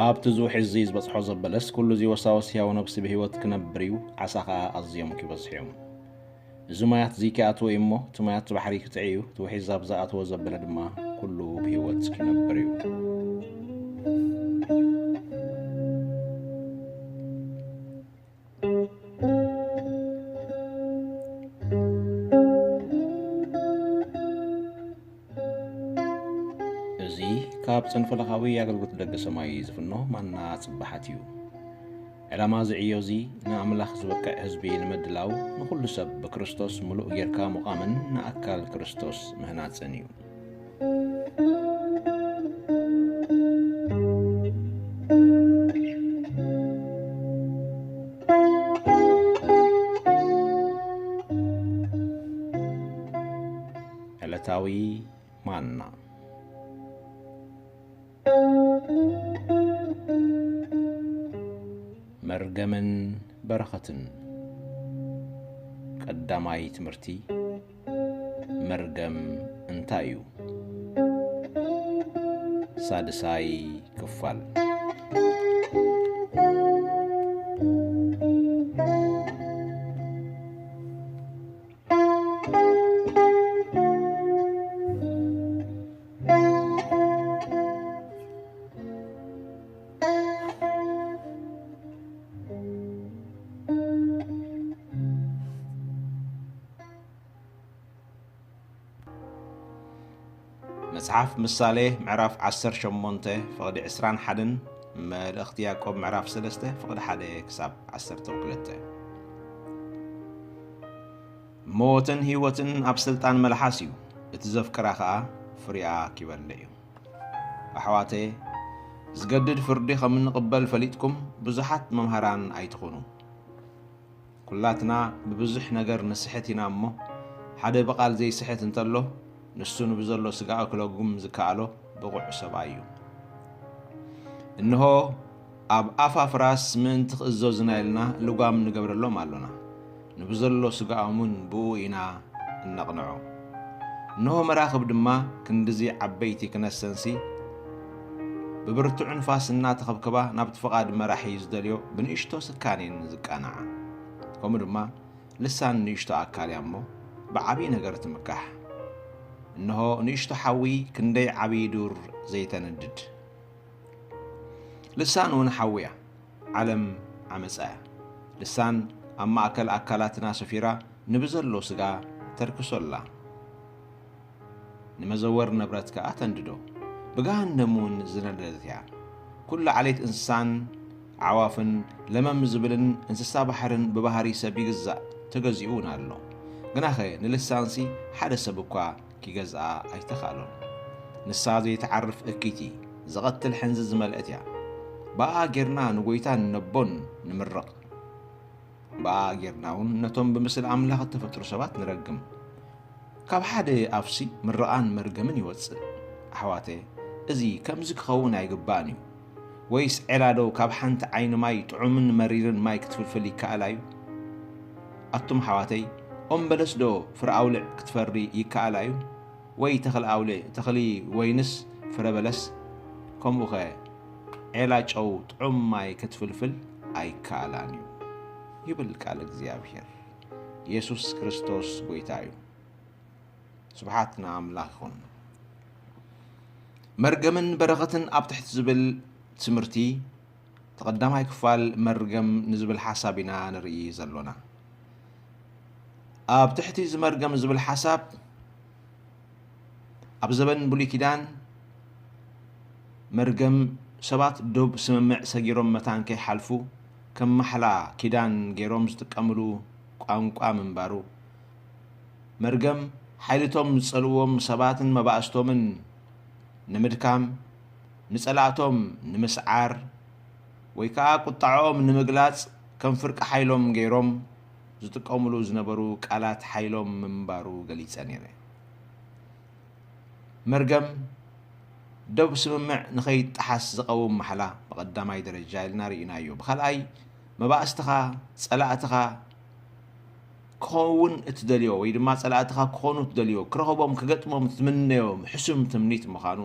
ኣብቲ እዚ ውሒዝ እዚ ዝበጽሖ ዘበለስ፣ ኩሉ እዚ ወሳወስ ህያው ነብሲ ብህይወት ክነብር እዩ፣ ዓሳ ኸኣ ኣዝዮም ኪበዝሑ እዮም። እዚ ማያት እዚ ኪኣትዎ እዩ እሞ፣ እቲ ማያት እቲ ባሕሪ ክጥዒ እዩ፣ እቲ ውሒዝ ኣብ ዝኣትዎ ዘበለ ድማ ኩሉ ብህይወት ኪነብር እዩ። እዚ ካብ ጽንፈለኻዊ ኣገልግሎት ደገ ሰማይ ዝፍኖ ማና ጽባሓት እዩ። ዕላማ እዚ ዕዮ እዚ ንኣምላኽ ዝበቅዕ ህዝቢ ንምድላው፣ ንኹሉ ሰብ ብክርስቶስ ምሉእ ጌርካ ምቋምን ንኣካል ክርስቶስ ምህናጽን እዩ። ዕለታዊ ማና። መርገምን በረኸትን። ቀዳማይ ትምህርቲ፣ መርገም እንታይ እዩ? ሳድሳይ ክፋል። መጽሓፍ ምሳሌ ምዕራፍ ዓሰርተ ሸሞንተ ፍቕዲ ዕስራን ሓደን፣ መልእኽቲ ያዕቆብ ምዕራፍ ሰለስተ ፍቕዲ ሓደ ክሳብ ዓሰርተ ክልተ። ሞትን ህይወትን ኣብ ስልጣን መልሓስ እዩ፣ እቲ ዘፍቅራ ኸኣ ፍሪኣ ኪበልዕ እዩ። ኣሕዋተየ፣ ዝገድድ ፍርዲ ኸም እንቕበል ፈሊጥኩም ብዙሓት መምሃራን ኣይትኹኑ። ኩላትና ብብዙሕ ነገር ንስሕት ኢና እሞ፣ ሓደ ብቓል ዘይስሕት እንተሎ፣ ንሱ ንብዘሎ ስጋኡ ክለጉም ዝከኣሎ ብቑዕ ሰብኣይ እዩ። እንሆ፣ ኣብ ኣፋፍራስ ምእንቲ ክእዘዙና ኢልና ልጓም ንገብረሎም ኣሎና። ንብዘሎ ስጋኦም እውን ብኡ ኢና እነቕንዖ። እንሆ፣ መራኽብ ድማ ክንድዚ ዓበይቲ ክነሰንሲ፣ ብብርቱዕ ንፋስ እናተኸብከባ ናብቲ ፍቓድ መራሒ ዝደልዮ ብንእሽቶ ስካን እየን ዝቃናዓ። ከምኡ ድማ ልሳን ንእሽቶ ኣካል እያ እሞ ብዓብዪ ነገር ትምካሕ። እንሆ ንእሽቶ ሓዊ ክንደይ ዓብዪ ዱር ዘይተንድድ። ልሳን እውን ሓዊ እያ፣ ዓለም ዓመፃ እያ። ልሳን ኣብ ማእከል ኣካላትና ሰፊራ ንብዘሎ ስጋ ተርክሶ ኣላ። ንመዘወር ንብረት ከኣ ተንድዶ፣ ብገሃነም እውን ዝነደደት እያ። ኩሉ ዓሌት እንስሳን ኣዕዋፍን ለመም ዝብልን እንስሳ ባሕርን ብባህሪ ሰብ ይግዛእ፣ ተገዚኡ እውን ኣሎ። ግናኸ ንልሳንሲ ሓደ ሰብ እኳ ኪገዝኣ ኣይተኻእሎን። ንሳ ዘይትዓርፍ እኪይቲ፣ ዝቐትል ሕንዚ ዝመልአት እያ። ብኣ ጌርና ንጎይታን ነቦን ንምርቕ። ብኣ ጌርና እውን ነቶም ብምስሊ ኣምላኽ እተፈጥሩ ሰባት ንረግም። ካብ ሓደ ኣፍሲ ምርቓን መርገምን ይወጽእ። ኣሕዋተየ፣ እዚ ከምዚ ክኸውን ኣይግባእን እዩ። ወይስ ዔላ ዶ ካብ ሓንቲ ዓይኒ ማይ ጥዑምን መሪርን ማይ ክትፍልፍል ይከኣል ኣዩ? ኣቱም ኣሕዋተይ፣ ኦም በለስ ዶ ፍረ ኣውልዕ ክትፈሪ ይከኣል ኣዩ? ወይ ተኽሊ ኣውልዕ፣ ተኽሊ ወይንስ ፍረ በለስ? ከምኡኸ ዔላ ጨው ጥዑም ማይ ክትፍልፍል ኣይከኣላን እዩ፣ ይብል ቃል እግዚኣብሔር። የሱስ ክርስቶስ ጐይታ እዩ። ስብሓት ንኣምላኽ ይኹን። መርገምን በረኸትን ኣብ ትሕቲ ዝብል ትምህርቲ፣ እቲ ቀዳማይ ክፋል መርገም ንዝብል ሓሳብ ኢና ንርኢ ዘሎና። ኣብ ትሕቲ እዚ መርገም ዝብል ሓሳብ፣ ኣብ ዘበን ብሉይ ኪዳን መርገም ሰባት ዶብ ስምምዕ ሰጊሮም መታን ከይሓልፉ ከም ማሕላ ኪዳን ገይሮም ዝጥቀምሉ ቋንቋ ምንባሩ፣ መርገም ሓይልቶም ዝጸልዎም ሰባትን መባእስቶምን ንምድካም፣ ንጸላእቶም ንምስዓር፣ ወይ ከኣ ቁጣዕኦም ንምግላጽ ከም ፍርቂ ሓይሎም ገይሮም ዝጥቀምሉ ዝነበሩ ቃላት ሓይሎም ምንባሩ ገሊጸ ነይረ። መርገም ዶብ ስምምዕ ንኸይጠሓስ ዝቐውም ማሕላ ብቐዳማይ ደረጃ ኢልና ርኢናዮ። ብኻልኣይ፣ መባእስትኻ፣ ጸላእትኻ ክኸውን እትደልዮ ወይ ድማ ጸላእትኻ ክኾኑ እትደልዮ፣ ክረኽቦም፣ ክገጥሞም እትምነዮም ሕሱም ትምኒት ምዃኑ፣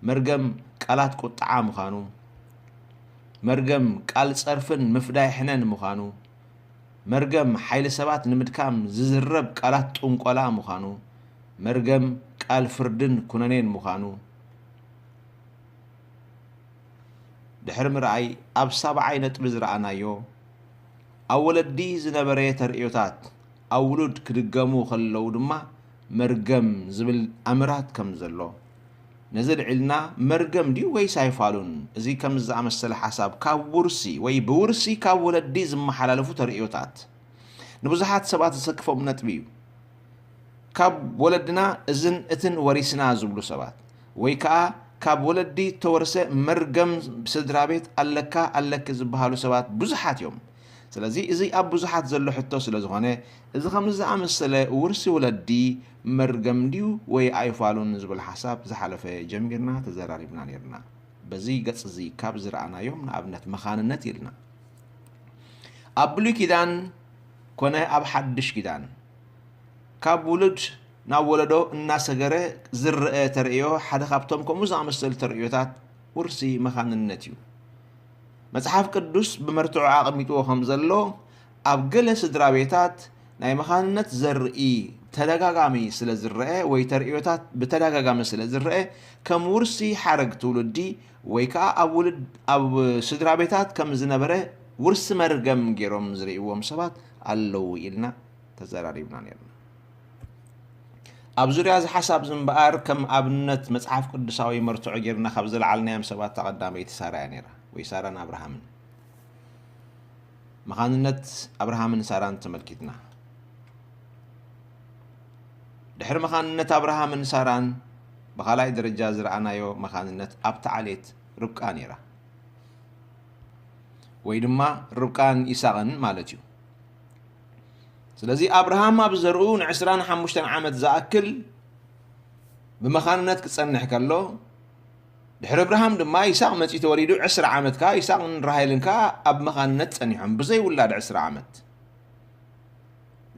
መርገም ቃላት ቁጥዓ ምዃኑ፣ መርገም ቃል ጸርፍን ምፍዳይ ሕነን ምዃኑ፣ መርገም ሓይሊ ሰባት ንምድካም ዝዝረብ ቃላት ጥንቆላ ምዃኑ፣ መርገም ቃል ፍርድን ኩነኔን ምዃኑ ድሕሪ ምርኣይ፣ ኣብ ሳብዓይ ነጥቢ ዝረኣናዮ፣ ኣብ ወለዲ ዝነበረ ተርእዮታት ኣብ ውሉድ ክድገሙ ከለዉ ድማ መርገም ዝብል ኣምራት ከም ዘሎ፣ ነዚ ኣልዒልና መርገም ድዩ ወይስ ኣይፋሉን? እዚ ከምዚ ዝኣመሰለ ሓሳብ ካብ ውርሲ ወይ ብውርሲ ካብ ወለዲ ዝመሓላለፉ ተርእዮታት ንብዙሓት ሰባት ዘሰክፎም ነጥቢ እዩ። ካብ ወለድና እዝን እትን ወሪስና ዝብሉ ሰባት፣ ወይ ከኣ ካብ ወለዲ እተወርሰ መርገም ስድራ ቤት ኣለካ ኣለኪ ዝበሃሉ ሰባት ብዙሓት እዮም። ስለዚ እዚ ኣብ ብዙሓት ዘሎ ሕቶ ስለ ዝኾነ፣ እዚ ከምዚ ዝኣመሰለ ውርሲ ወለዲ መርገም ድዩ ወይ ኣይፋሉን ዝብል ሓሳብ ዝሓለፈ ጀሚርና ተዘራሪብና ነይርና። በዚ ገጽ እዚ ካብ ዝረኣናዮም ንኣብነት መኻንነት ኢልና። ኣብ ብሉይ ኪዳን ኮነ ኣብ ሓድሽ ኪዳን ካብ ውሉድ ናብ ወለዶ እናሰገረ ዝረአ ተርእዮ ሓደ ካብቶም ከምኡ ዝኣመሰሉ ተርእዮታት ውርሲ መኻንነት እዩ። መጽሓፍ ቅዱስ ብመርትዖ ኣቐሚጥዎ ከም ዘሎ፣ ኣብ ገለ ስድራ ቤታት ናይ መኻንነት ዘርኢ ተደጋጋሚ ስለ ዝረአ ወይ ተርእዮታት ብተደጋጋሚ ስለ ዝረአ፣ ከም ውርሲ ሓረግ ትውልዲ ወይ ከኣ ኣብ ውልድ-፣ ኣብ ስድራ ቤታት ከም ዝነበረ ውርሲ መርገም ገይሮም ዝርእይዎም ሰባት ኣለዉ ኢልና ተዘራሪብና ነይርና። ኣብ ዙርያ እዚ ሓሳብ እዚ እምበኣር፣ ከም ኣብነት መጽሓፍ ቅዱሳዊ መርትዖ ጌርና ካብ ዘልዓልናዮም ሰባት እታ ቀዳመይቲ ሳራ እያ ነይራ፣ ወይ ሳራን ኣብርሃምን። መኻንነት ኣብርሃምን ሳራን ተመልኪትና። ድሕሪ መኻንነት ኣብርሃምን ሳራን፣ ብኻልኣይ ደረጃ ዝረኣናዮ መኻንነት ኣብታ ዓሌት ርብቃ ነይራ። ወይ ድማ ርብቃን ይስሐቅን ማለት እዩ። ስለዚ ኣብርሃም ኣብ ዘርኡ ንዕስራን ሓሙሽተን ዓመት ዝኣክል ብመኻንነት ክጸንሕ ከሎ፣ ድሕሪ ኣብርሃም ድማ ይስሐቅ መጺኡ ተወሊዱ፣ ዕስራ ዓመት ከኣ ይስሐቅን ራሄልን ከኣ ኣብ መኻንነት ጸኒሖም ብዘይ ውላድ ዕስራ ዓመት።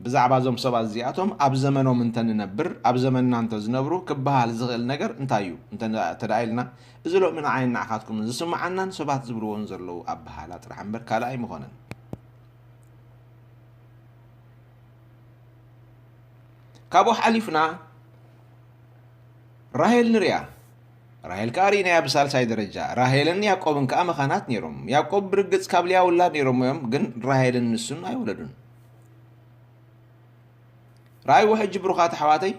ብዛዕባ እዞም ሰባት እዚኣቶም ኣብ ዘመኖም እንተ ንነብር፣ ኣብ ዘመንና እንተ ዝነብሩ ክበሃል ዝኽእል ነገር እንታይ እዩ? እንተ፣ እንተ ደኣ ኢልና፣ እዚ ሎሚ ንዓይን ንዓኻትኩምን ዝስምዓናን ሰባት ዝብልዎን ዘለዉ ኣበሃህላ ጥራሕ እምበር ካልእ ኣይምኾነን። ካብኡ ሓሊፍና ራሄል ንሪኣ። ራሄል ከኣ ርኢናያ ብሳልሳይ ደረጃ። ራሄልን ያዕቆብን ከኣ መኻናት ነይሮም። ያዕቆብ ብርግጽ ካብ ልያ ውላድ ነይሮም እዮም፣ ግን ራሄልን ንሱን ኣይወለዱን። ረኣይዎ ሕጂ ብሩኻት ኣሕዋተይ፣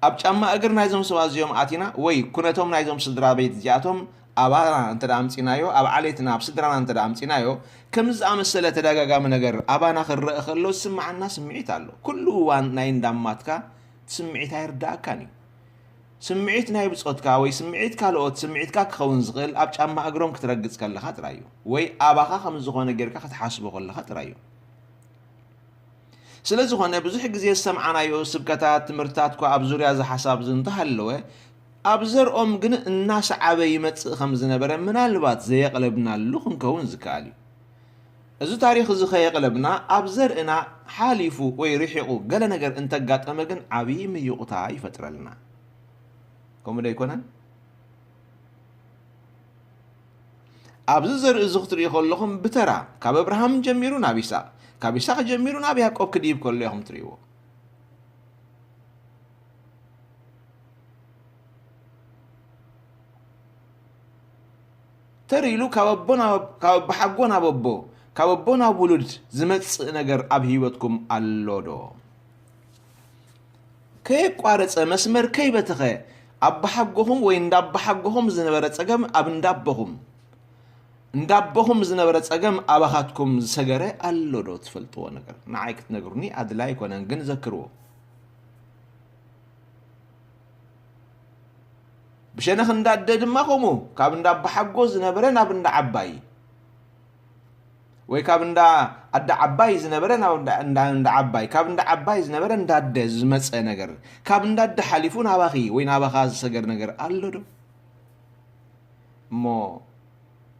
ኣብ ጫማ እግር ናይዞም ሰባት እዚኦም ኣቲና፣ ወይ ኩነቶም ናይዞም ስድራ ቤት እዚኣቶም ኣባና እንተ ደኣ ኣምጺናዮ፣ ኣብ ዓሌትና፣ ኣብ ስድራና እንተ ደኣ ኣምጺናዮ፣ ከምዚ ዝኣመሰለ ተደጋጋሚ ነገር ኣባና ክረአ ከሎ ዝስምዓና ስምዒት ኣሎ። ኩሉ እዋን ናይ እንዳማትካ ስምዒት ኣይርድኣካን እዩ። ስምዒት ናይ ብጾትካ ወይ ስምዒት ካልኦት ስምዒትካ ክኸውን ዝኽእል ኣብ ጫማ እግሮም ክትረግጽ ከለኻ ጥራይ እዩ። ወይ ኣባኻ ከም ዝኾነ ጌርካ ክትሓስቦ ከለኻ ጥራይ እዩ። ስለ ዝኾነ ብዙሕ ግዜ ዝሰምዓናዮ ስብከታት፣ ትምህርትታት እኳ ኣብ ዙርያ እዚ ሓሳብ እዚ እንተሃለወ፣ ኣብ ዘርኦም ግን እናሰዓበ ይመጽእ ከም ዝነበረ ምናልባት ዘየቕለብናሉ ክንከውን ዝከኣል እዩ። እዚ ታሪኽ እዚ ከየቕለብና ኣብ ዘርእና ሓሊፉ ወይ ርሒቑ ገለ ነገር እንተጋጠመ ግን ዓብዪ ምይቑታ ይፈጥረልና። ከምኡ ዶ ኣይኮነን? ኣብዚ ዘርኢ እዚ ክትርእዩ ከለኹም ብተራ ካብ ኣብርሃም ጀሚሩ ናብ ይስሐቅ፣ ካብ ይስሐቅ ጀሚሩ ናብ ያዕቆብ ክድይብ ከሎ ኢኹም ትርእይዎ። ተር ኢሉ ካብ ኣቦ ናብ-፣ ካብ ኣቦሓጎ ናብ ኣቦ፣ ካብ ኣቦ ናብ ውሉድ ዝመጽእ ነገር ኣብ ህይወትኩም ኣሎ ዶ? ከየቋረጸ መስመር ከይበተኸ ኣቦሓጎኹም ወይ እንዳ ኣቦሓጎኹም ዝነበረ ጸገም ኣብ እንዳ ኣቦኹም፣ እንዳ ኣቦኹም ዝነበረ ጸገም ኣባኻትኩም ዝሰገረ ኣሎ ዶ ትፈልጥዎ ነገር? ንዓይ ክትነግሩኒ ኣድላይ ኣይኮነን፣ ግን ዘክርዎ። ብሸነኽ እንዳ ኣደ ድማ ከምኡ፣ ካብ እንዳ ኣቦሓጎ ዝነበረ ናብ እንዳ ዓባይ፣ ወይ ካብ እንዳ ኣደ ዓባይ ዝነበረ ናብ እንዳ፣ እንዳ፣ እንዳ ዓባይ፣ ካብ እንዳ ዓባይ ዝነበረ እንዳ ኣደ ዝመጸ ነገር፣ ካብ እንዳ ኣደ ሓሊፉ ናባኺ ወይ ናባኻ ዝሰገር ነገር ኣሎ ዶ? እሞ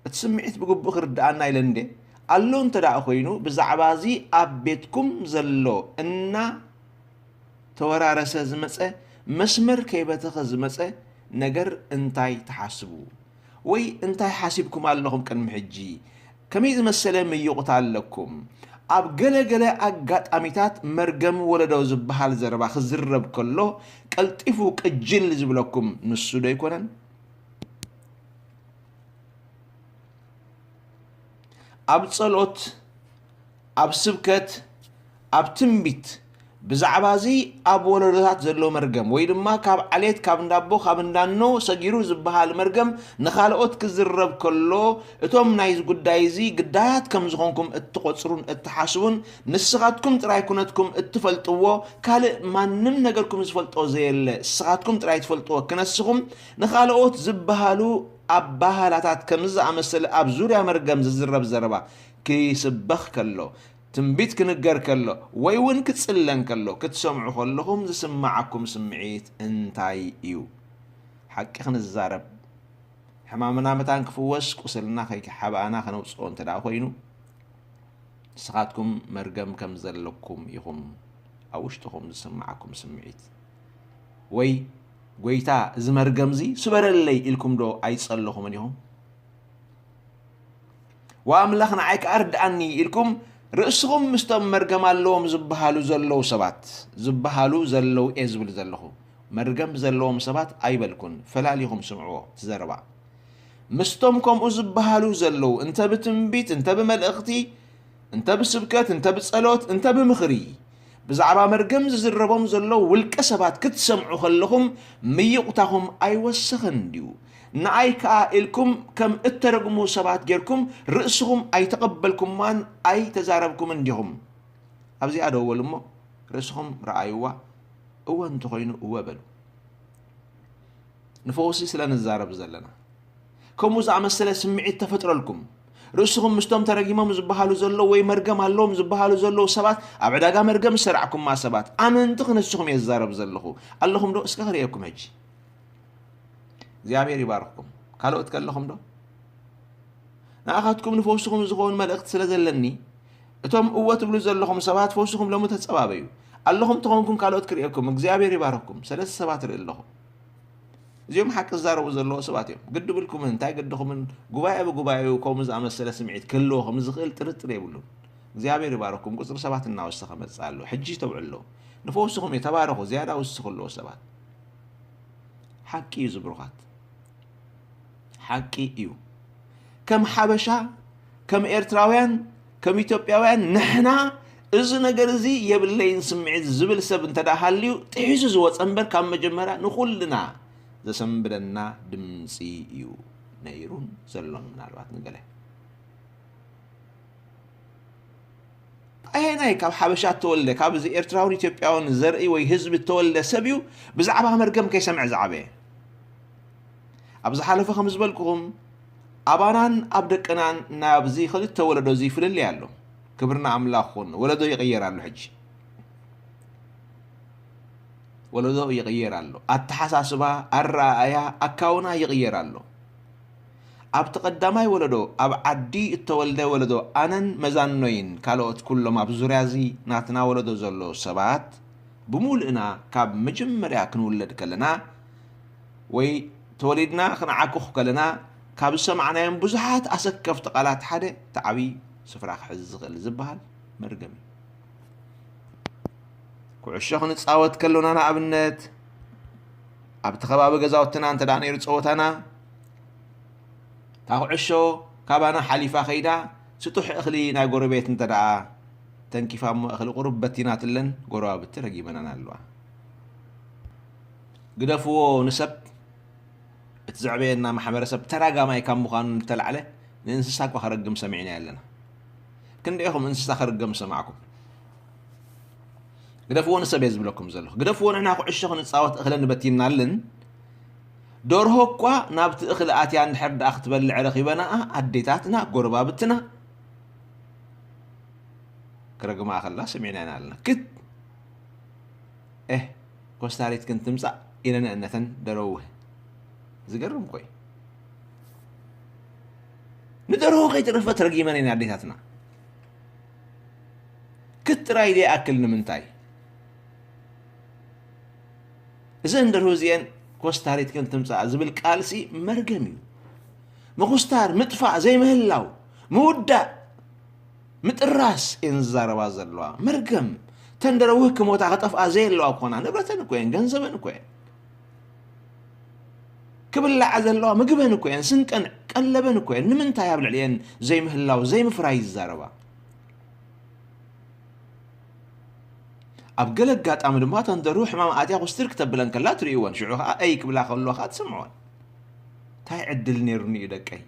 እቲ ስምዒት ብግቡእ ክርድኣና ኢለ እንዴ? ኣሎ እንተ ደኣ ኮይኑ፣ ብዛዕባ እዚ ኣብ ቤትኩም ዘሎ እና ተወራረሰ ዝመጸ፣ መስመር ከይበተኸ ዝመጸ ነገር እንታይ ትሓስቡ? ወይ እንታይ ሓሲብኩም ኣለኹም ቅድሚ ሕጂ? ከመይ ዝመሰለ ምይቑታ ኣለኩም? ኣብ ገለ ገለ ኣጋጣሚታት መርገም ወለዶ ዝበሃል ዘረባ ክዝረብ ከሎ ቀልጢፉ ቅጅል ዝብለኩም ንሱ ዶ ኣይኮነን? ኣብ ጸሎት፣ ኣብ ስብከት፣ ኣብ ትንቢት ብዛዕባ እዚ ኣብ ወለዶታት ዘሎ መርገም ወይ ድማ ካብ ዓሌት፣ ካብ እንዳቦ፣ ካብ እንዳኖ ሰጊሩ ዝበሃል መርገም ንኻልኦት ክዝረብ ከሎ እቶም ናይዚ ጉዳይ እዚ ግዳያት ከም ዝኾንኩም እትቖጽሩን እትሓስቡን ንስኻትኩም ጥራይ ኩነትኩም እትፈልጥዎ ካልእ ማንም ነገርኩም ዝፈልጦ ዘየለ ንስኻትኩም ጥራይ ትፈልጥዎ ክነስኹም ንኻልኦት ዝበሃሉ ኣባህላታት ከምዚ ዝኣመሰለ ኣብ ዙርያ መርገም ዝዝረብ ዘረባ ክስበኽ ከሎ፣ ትንቢት ክንገር ከሎ፣ ወይ እውን ክጽለ እንከሎ ክትሰምዑ ከለኹም ዝስምዓኩም ስምዒት እንታይ እዩ? ሓቂ ክንዛረብ፣ ሕማምና መታን ክፍወስ፣ ቁስልና ከይሓብኣና ከነውጽኦ እንተ ደኣ ኮይኑ፣ ንስኻትኩም መርገም ከም ዘለኩም ኢኹም ኣብ ውሽጥኹም ዝስምዓኩም ስምዒት። ወይ፣ "ጐይታ፣ እዚ መርገምዚ ስበረለይ" ኢልኩም ዶ ኣይጸለኹምን ኢኹም? "ወኣምላኽ ንዓይ ከኣ ርድኣኒ" ኢልኩም ርእስኹም ምስቶም መርገም ኣለዎም ዝበሃሉ ዘለዉ ሰባት፣ ዝበሃሉ ዘለዉ እየ ዝብል ዘለኹ፣ መርገም ዘለዎም ሰባት ኣይበልኩን፣ ፈላሊኹም ስምዕዎ እቲ ዘረባ። ምስቶም ከምኡ ዝበሃሉ ዘለዉ፣ እንተ ብትንቢት፣ እንተ ብመልእኽቲ፣ እንተ ብስብከት፣ እንተ ብጸሎት፣ እንተ ብምኽሪ፣ ብዛዕባ መርገም ዝዝረቦም ዘለዉ ውልቀ ሰባት ክትሰምዑ ከለኹም፣ ምይቑታኹም ኣይወሰኸን ድዩ? ንኣይ ከኣ ኢልኩም ከም እተረግሙ ሰባት ጌርኩም ርእስኹም ኣይተቐበልኩምዋን ኣይተዛረብኩምን ዲኹም? ኣብዚኣ ደው በሉ እሞ ርእስኹም ረኣይዋ፣ እወ እንተኾይኑ እወ በሉ። ንፈውሲ ስለ ንዛረብ ዘለና፣ ከምኡ ዝኣመሰለ ስምዒት ተፈጥረልኩም። ርእስኹም ምስቶም ተረጊሞም ዝበሃሉ ዘለዉ ወይ መርገም ኣለዎም ዝበሃሉ ዘለዉ ሰባት፣ ኣብ ዕዳጋ መርገም ዝሰራዕኩማ ሰባት፣ ኣመንቲ ክንስኹም እየ ዝዛረብ ዘለኹ። ኣለኹም ዶ? እስከ ክርእየኩም ሕጂ። እግዚኣብሔር ይባርኽኩም። ካልኦት ከለኹም ዶ? ንኣኻትኩም ንፈውስኹም ዝኸውን መልእኽቲ ስለ ዘለኒ፣ እቶም እወ ትብሉ ዘለኹም ሰባት ፈውስኹም ሎሚ ተጸባበዩ። ኣለኹም ተኾንኩም ካልኦት ክርእየኩም፣ እግዚኣብሔር ይባርኽኩም። ሰለስተ ሰባት ርኢ ኣለኹ። እዚኦም ሓቂ ዝዛረቡ ዘለዉ ሰባት እዮም። ግዲ ብልኩምን እንታይ ግድኹምን፣ ጉባኤ ብጉባኤኡ ከምኡ ዝኣመሰለ ስምዒት ክህልዎ ከም ዝኽእል ጥርጥር የብሉን። እግዚኣብሔር ይባርኽኩም። ቁጽሪ ሰባት እናወሰኸ መጽእ ኣሎ። ሕጂ ይተብዑ ኣለዉ። ንፈውስኹም እዩ። ተባረኹ። ዝያዳ ውስኹ ኣለዉ ሰባት። ሓቂ እዩ ዝብሩኻት። ሓቂ እዩ። ከም ሓበሻ፣ ከም ኤርትራውያን፣ ከም ኢትዮጵያውያን ንሕና እዚ ነገር እዚ የብለይን ስምዒት ዝብል ሰብ እንተ ደኣ ሃልዩ፣ ጥሒሱ ዝወጸ እምበር፣ ካብ መጀመርያ ንኹልና ዘሰንብደና ድምጺ እዩ ነይሩን ዘሎን፣ ምናልባት ንገለ። ኣየናይ ካብ ሓበሻ እተወልደ፣ ካብ እዚ ኤርትራውን ኢትዮጵያውን ዘርኢ ወይ ህዝቢ እተወልደ ሰብ እዩ ብዛዕባ መርገም ከይሰምዐ ዝዓበየ? ኣብ ዝሓለፈ ከም ዝበልኩኹም፣ ኣባናን ኣብ ደቅናን ናብዚ ክልተ ወለዶ እዚ ፍልልይ ኣሎ። ክብሪ ንኣምላኽ ኩን። ወለዶ ይቕየር ኣሎ ሕጂ። ወለዶ ይቕየር ኣሎ። ኣተሓሳስባ፣ ኣረኣእያ፣ ኣካውና ይቕየር ኣሎ። ኣብቲ ቀዳማይ ወለዶ፣ ኣብ ዓዲ እተወልደ ወለዶ፣ ኣነን መዛኖይን ካልኦት ኩሎም ኣብ ዙርያ እዚ ናትና ወለዶ ዘሎ ሰባት፣ ብምሉእና ካብ መጀመርያ ክንውለድ ከለና ወይ ተወሊድና ክንዓኩኽ ከለና፣ ካብ ዝሰማዕናዮም ብዙሓት ኣሰከፍቲ ቃላት ሓደ፣ እቲ ዓብዪ ስፍራ ክሕዝ ዝኽእል ዝበሃል መርገም እዩ። ኩዕሾ ክንጻወት ከሎና፣ ንኣብነት፣ ኣብቲ ከባቢ ገዛውትና እንተ ደኣ ነይሩ ጸወታና፣ እታ ኩዕሾ ካባና ሓሊፋ ከይዳ፣ ስጡሕ እኽሊ ናይ ጎረቤት እንተ ደኣ ተንኪፋ እሞ፣ እኽሊ ቁሩብ በቲናትለን፣ ጎረባብቲ ረጊመናን ኣለዋ። ግደፍዎ ንሰብ፣ እቲ ዘዕበየና ማሕበረሰብ ተራጋማይ ካብ ምዃኑ ዝተላዕለ፣ ንእንስሳ እኳ ከረግም ሰሚዕናዮ ኣለና። ክንደይ ኢኹም እንስሳ ከርገም ዝሰማዕኩም? ግደፍዎ ንሰብ እየ ዝብለኩም ዘለኹ። ግደፍዎ ንሕና ኩዕሾ ክንጻወት እኽለን በቲንናልን፣ ደርሆ እኳ ናብቲ እኽሊ ኣትያ እንድሕር ደኣ ክትበልዕ ረኺበናኣ፣ ኣዴታትና፣ ጎረባብትና ክረግማኣ ከላ ሰሚዕናና ኣለና። ክት ኤህ፣ ኮስታሪት ክንትምጻእ ኢለንአን ነተን ደረውህ። ዝገርም እኮ እዩ። ንደርሆ ከይተረፈት ረጊመን እየን ኣዴታትና። ክት ጥራይ ዘይኣክል ንምንታይ? እዘን ደርሆ እዚአን ኮስታሪት ክንትምጻእ ዝብል ቃልሲ መርገም እዩ። ምኹስታር፣ ምጥፋእ፣ ዘይምህላው፣ ምውዳእ፣ ምጥራስ እየን ዝዛረባ ዘለዋ። መርገም፣ ተን ደረውህ ክሞታ ክጠፍኣ ዘየለዋ ክኾና፣ ንብረተን እኮ እየን፣ ገንዘበን እኮ እየን። ክብላዓ ዘለዋ ምግበን እኮ እየን፣ ስንቀን ቀለበን እኮ እየን። ንምንታይ ኣብ ልዕሊአን ዘይምህላው ዘይምፍራይ ይዛረባ? ኣብ ገለ ኣጋጣሚ ድማ ተንደሩ ሕማም ኣትያ ኩስትር ክተብለን ከላ ትርእይወን፣ ሽዑ ኸዓ ኣይ ክብላ ከለዋ ኸዓ ትስምዕወን። እንታይ ዕድል ነይሩኒ እዩ ደቀይ?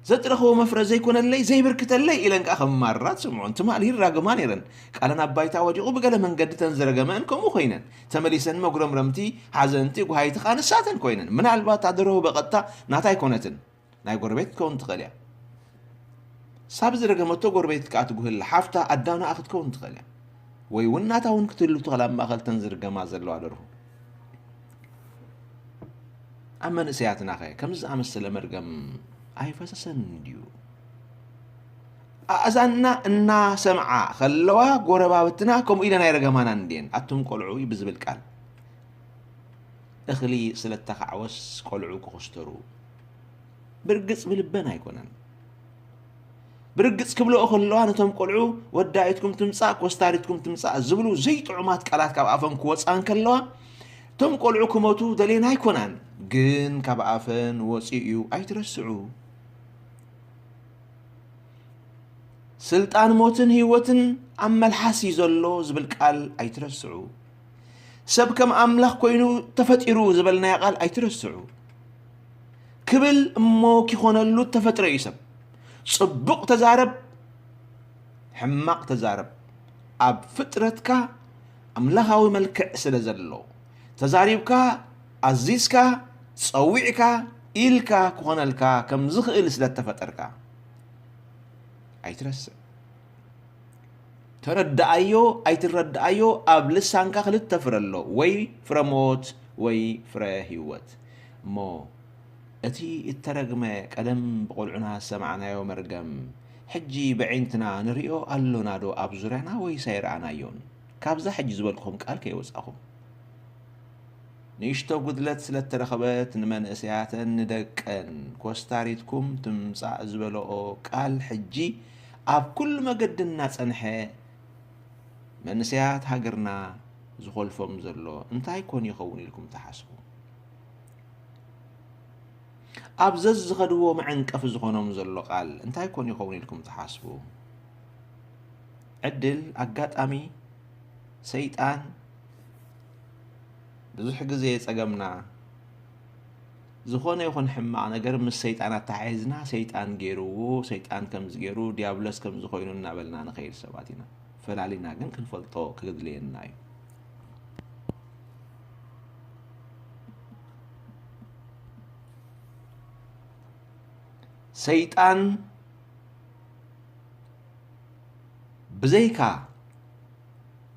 ዘጥረኽዎ መፍረ ዘይኮነለይ ዘይብርክተለይ ኢለን ከዓ ከማርራ ትስምዖን። ትማል ይራገማ ነይረን። ቃለን ኣብ ባይታ ወዲቑ ብገለ መንገዲ ተን ዝረገመአን ከምኡ ኮይነን። ተመሊሰን መጉረምረምቲ፣ ሓዘንቲ፣ ጓሃይቲ ከዓ ንሳተን ኮይነን። ምናልባት ኣደረሁ በቐጥታ ናታይ ኮነትን። ናይ ጎረቤት ክትከውን ትኽእል እያ። ሳብ ዝረገመቶ ጎረቤት ከዓ ትጉህላ ሓፍታ ኣዳናኣ ክትከውን ትኽእል እያ። ወይ እውን ናታ እውን ክትህሉ ትኽእል ኣብ ማእኸል ተን ዝርገማ ዘለዋ ደርሁ። ኣብ መንእሰያትናኸ ከምዚ ዝኣመሰለ መርገም ኣይፈሰሰን ድዩ? ኣእዛንና እናሰምዓ ከለዋ ጎረባብትና ከምኡ ኢለን ኣይረገማናን እንድየን። ኣቱም ቆልዑ ብዝብል ቃል እኽሊ ስለተኻዕወስ ቆልዑ ክኹስተሩ። ብርግጽ ብልበን ኣይኮነን። ብርግጽ ክብልኦ ከለዋ ነቶም ቆልዑ ወዳኢትኩም ትምጻእ፣ ኮስታሪትኩም ትምጻእ ዝብሉ ዘይጥዑማት ቃላት ካብ ኣፈን ክወጻ እንከለዋ፣ እቶም ቆልዑ ክሞቱ ደልየን ኣይኮናን፣ ግን ካብ ኣፈን ወጺኡ እዩ ኣይትረስዑ። ስልጣን ሞትን ህይወትን ኣብ መልሓስ እዩ ዘሎ ዝብል ቃል ኣይትረስዑ። ሰብ ከም ኣምላኽ ኮይኑ ተፈጢሩ ዝበልናዮ ቃል ኣይትረስዑ። ክብል እሞ ኪኾነሉ ተፈጥረ እዩ ሰብ። ጽቡቕ ተዛረብ፣ ሕማቕ ተዛረብ። ኣብ ፍጥረትካ ኣምላኻዊ መልክዕ ስለ ዘሎ፣ ተዛሪብካ፣ ኣዚዝካ፣ ጸዊዕካ፣ ኢልካ ክኾነልካ ከም ዝኽእል ስለ ተፈጠርካ ኣይትረስዕ። ተረድኣዮ ኣይትረድኣዮ፣ ኣብ ልሳንካ ክልተ ፍረ ኣሎ፣ ወይ ፍረ ሞት ወይ ፍረ ህይወት። እሞ እቲ እተረግመ ቀደም ብቆልዑና ዝሰማዕናዮ መርገም፣ ሕጂ ብዒንትና ንርእዮ ኣሎናዶ ኣብ ዙርያና ወይስ ኣይረኣናዮን? ካብዛ ሕጂ ዝበልኩኹም ቃል ከይወጻኹም። ንእሽቶ ጉድለት ስለ እተረኸበት ንመንእሰያተን ንደቀን ኮስታሪትኩም ትምጻእ ዝበለኦ ቃል ሕጂ ኣብ ኩሉ መገዲ እናጸንሐ መንእሰያት ሃገርና ዝኾልፎም ዘሎ እንታይ ኮን ይኸውን ኢልኩም ትሓስቡ? ኣብ ዘዝኸድዎ መዐንቀፊ ዝኾኖም ዘሎ ቃል እንታይ ኮን ይኸውን ኢልኩም ትሓስቡ? ዕድል፣ ኣጋጣሚ፣ ሰይጣን፣ ብዙሕ ግዜ ጸገምና፣ ዝኾነ ይኹን ሕማቕ ነገር ምስ ሰይጣን ኣተሓሒዝና፣ ሰይጣን ገይርዎ፣ ሰይጣን ከምዚ ገይሩ፣ ዲያብሎስ ከምዚ ኮይኑ እናበልና ንኸይድ ሰባት ኢና። ፈላሊና ግን ክንፈልጦ ክድልየና እዩ። ሰይጣን ብዘይካ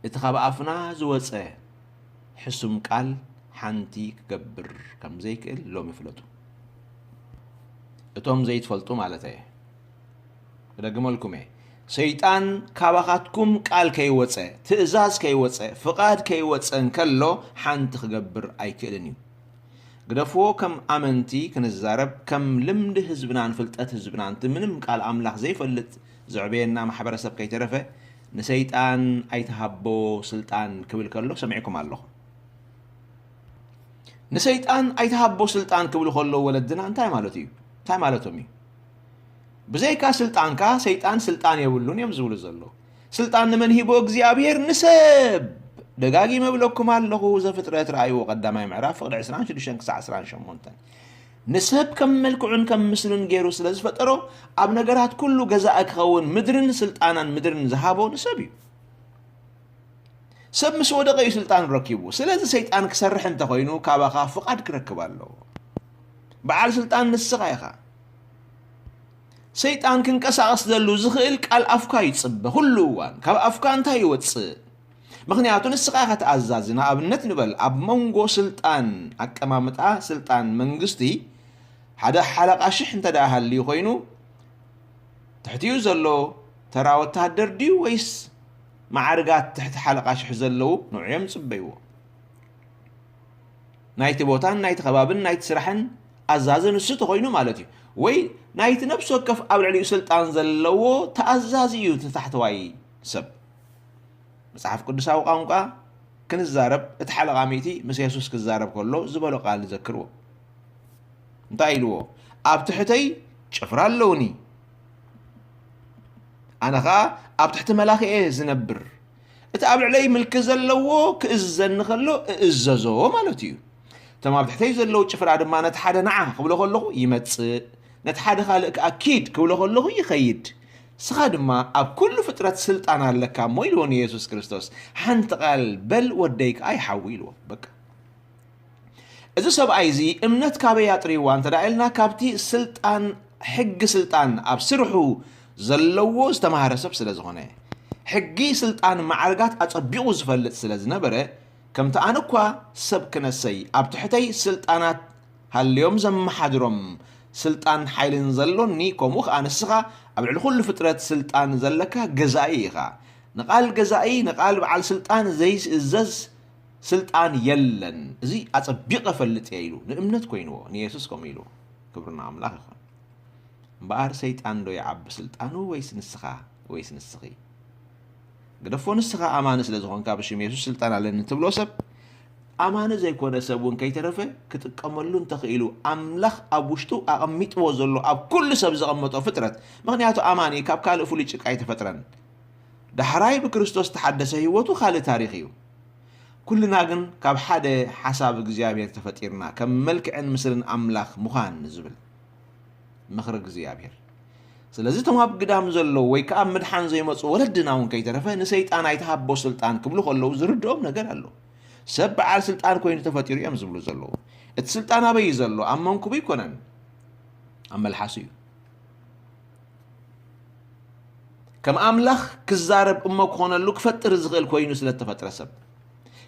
እቲ ካብ ኣፍና ዝወጸ ሕሱም ቃል ሓንቲ ክገብር ከም ዘይክእል ሎሚ ፍለጡ። እቶም ዘይትፈልጡ ማለት እየ። ክደግመልኩም እየ። ሰይጣን ካባኻትኩም ቃል ከይወጸ፣ ትእዛዝ ከይወጸ፣ ፍቓድ ከይወጸ እንከሎ ሓንቲ ክገብር ኣይክእልን እዩ። ግደፍዎ፣ ከም ኣመንቲ ክንዛረብ፣ ከም ልምዲ ህዝብናን ፍልጠት ህዝብናን፣ እቲ ምንም ቃል ኣምላኽ ዘይፈልጥ ዘዕበየና ማሕበረሰብ ከይተረፈ፣ ንሰይጣን ኣይትሃቦ ስልጣን ክብል ከሎ ሰሚዕኩም ኣለኹም። ንሰይጣን ኣይትሃቦ ስልጣን ክብሉ ከለዉ ወለድና እንታይ ማለት እዩ? እንታይ ማለቶም እዩ? ብዘይካ ስልጣንካ ሰይጣን ስልጣን የብሉን እዮም ዝብሉ ዘለዉ። ስልጣን ንመን ሂቦ እግዚኣብሔር? ንሰብ። ደጋጊመ እብለኩም ኣለኹ፣ ዘፍጥረት ረኣይዎ ቀዳማይ ምዕራፍ ፍቕዲ ዕስራን ሽዱሽተን ክሳዕ ዕስራን ሸሞንተን። ንሰብ ከም መልክዑን ከም ምስሉን ገይሩ ስለ ዝፈጠሮ፣ ኣብ ነገራት ኩሉ ገዛኢ ክኸውን ምድርን ስልጣናን ምድርን ዝሃቦ ንሰብ እዩ። ሰብ ምስ ወደቐ እዩ ስልጣን ረኪቡ። ስለዚ ሰይጣን ክሰርሕ እንተኾይኑ ካባኻ ፍቓድ ክረክብ ኣለዎ። በዓል ስልጣን ንስኻ ኢኻ። ሰይጣን ክንቀሳቐስ ዘሉ ዝኽእል ቃል ኣፍካ ይጽበ። ኩሉ እዋን ካብ ኣፍካ እንታይ ይወጽእ? ምኽንያቱ ንስኻ ኢኻ ተኣዛዚ። ንኣብነት ንበል፣ ኣብ መንጎ ስልጣን፣ ኣቀማምጣ ስልጣን መንግስቲ፣ ሓደ ሓለቓ ሽሕ እንተ ደኣ ሃልዩ ኮይኑ፣ ትሕቲኡ ዘሎ ተራ ወተሃደር ድዩ ወይስ መዓርጋት ትሕቲ ሓለቓ ሽሕ ዘለዉ ንዕኡ እዮም ዝጽበይዎ? ናይቲ ቦታን ናይቲ ከባብን ናይቲ ስራሕን ኣዛዚ ንሱ ተኾይኑ ማለት እዩ። ወይ ናይቲ ነፍሲ ወከፍ ኣብ ልዕሊኡ ስልጣን ዘለዎ ተኣዛዚ እዩ እቲ ታሕተዋይ ሰብ። መጽሓፍ ቅዱሳዊ ቋንቋ ክንዛረብ፣ እቲ ሓለቓ ሚእቲ ምስ የሱስ ክዛረብ ከሎ ዝበሎ ቃል ዘክርዎ። እንታይ ኢልዎ? "ኣብ ትሕተይ ጭፍራ ኣለውኒ፣ ኣነ ኸኣ ኣብ ትሕቲ መላኺ እየ ዝነብር። እቲ ኣብ ልዕለይ ምልኪ ዘለዎ ክእዝዘኒ ከሎ እእዘዞ" ማለት እዩ። እቶም ኣብ ትሕተይ ዘለዉ ጭፍራ ድማ ነቲ ሓደ "ንዓ" ክብሎ ከለኹ ይመጽእ፣ ነቲ ሓደ ካልእ ከኣ "ኪድ" ክብሎ ከለኹ ይኸይድ። ንስኻ ድማ ኣብ ኩሉ ፍጥረት ስልጣን ኣለካ እሞ ኢልዎ ንየሱስ ክርስቶስ። ሓንቲ ቃል "በል ወደይ ከኣ ይሓዊ" ኢልዎ። በቃ። እዚ ሰብኣይ እዚ እምነት ካበይ ኣጥርይዋ እንተ ደኣ ኢልና፣ ካብቲ ስልጣን፣ ሕጊ ስልጣን ኣብ ስርሑ ዘለዎ ዝተማህረ ሰብ ስለ ዝኾነ፣ ሕጊ ስልጣን ማዕርጋት ኣጸቢቑ ዝፈልጥ ስለ ዝነበረ፣ ከምቲ ኣነ እኳ ሰብ ክነሰይ ኣብ ትሕተይ ስልጣናት ሃልዮም ዘመሓድሮም ስልጣን ሓይልን ዘሎኒ፣ ከምኡ ኸኣ ንስኻ ኣብ ልዕሊ ኩሉ ፍጥረት ስልጣን ዘለካ ገዛኢ ኢኻ። ንቓል ገዛኢ፣ ንቓል በዓል ስልጣን ዘይእዘዝ ስልጣን የለን። እዚ ኣጸቢቐ እፈልጥ እየ ኢሉ ንእምነት ኮይንዎ፣ ንየሱስ ከምኡ ኢልዎ። ክብሪ ንኣምላኽ ይኹን። እምበኣር ሰይጣን ዶ ይዓቢ ስልጣኑ ወይስ ንስኻ ወይስ ንስኺ? ግደፎ፣ ንስኻ ኣማኒ ስለ ዝኾንካ ብሽም የሱስ ስልጣን ኣለኒ ትብሎ ሰብ፣ ኣማኒ ዘይኮነ ሰብ እውን ከይተረፈ ክጥቀመሉ እንተኽኢሉ፣ ኣምላኽ ኣብ ውሽጡ ኣቐሚጥዎ ዘሎ፣ ኣብ ኩሉ ሰብ ዘቐመጦ ፍጥረት፣ ምኽንያቱ ኣማኒ ካብ ካልእ ፍሉይ ጭቃ ኣይተፈጥረን። ዳሕራይ ብክርስቶስ ዝተሓደሰ ህይወቱ ካልእ ታሪኽ እዩ። ኩልና ግን ካብ ሓደ ሓሳብ እግዚኣብሔር ተፈጢርና፣ ከም መልክዕን ምስልን ኣምላኽ ምዃን ዝብል ምኽሪ እግዚኣብሔር። ስለዚ እቶም ኣብ ግዳም ዘለዉ ወይ ከኣ ኣብ ምድሓን ዘይመጹ ወለድና እውን ከይተረፈ ንሰይጣን ኣይትሃቦ ስልጣን ክብሉ ከለዉ ዝርድኦም ነገር ኣሎ። ሰብ በዓል ስልጣን ኮይኑ ተፈጢሩ እዮም ዝብሉ ዘለዉ። እቲ ስልጣን ኣበይ እዩ ዘሎ? ኣብ መንኩቡ ኣይኮነን፣ ኣብ መልሓሱ እዩ። ከም ኣምላኽ ክዛረብ እሞ ክኾነሉ ክፈጥር ዝኽእል ኮይኑ ስለ እተፈጥረ ሰብ፣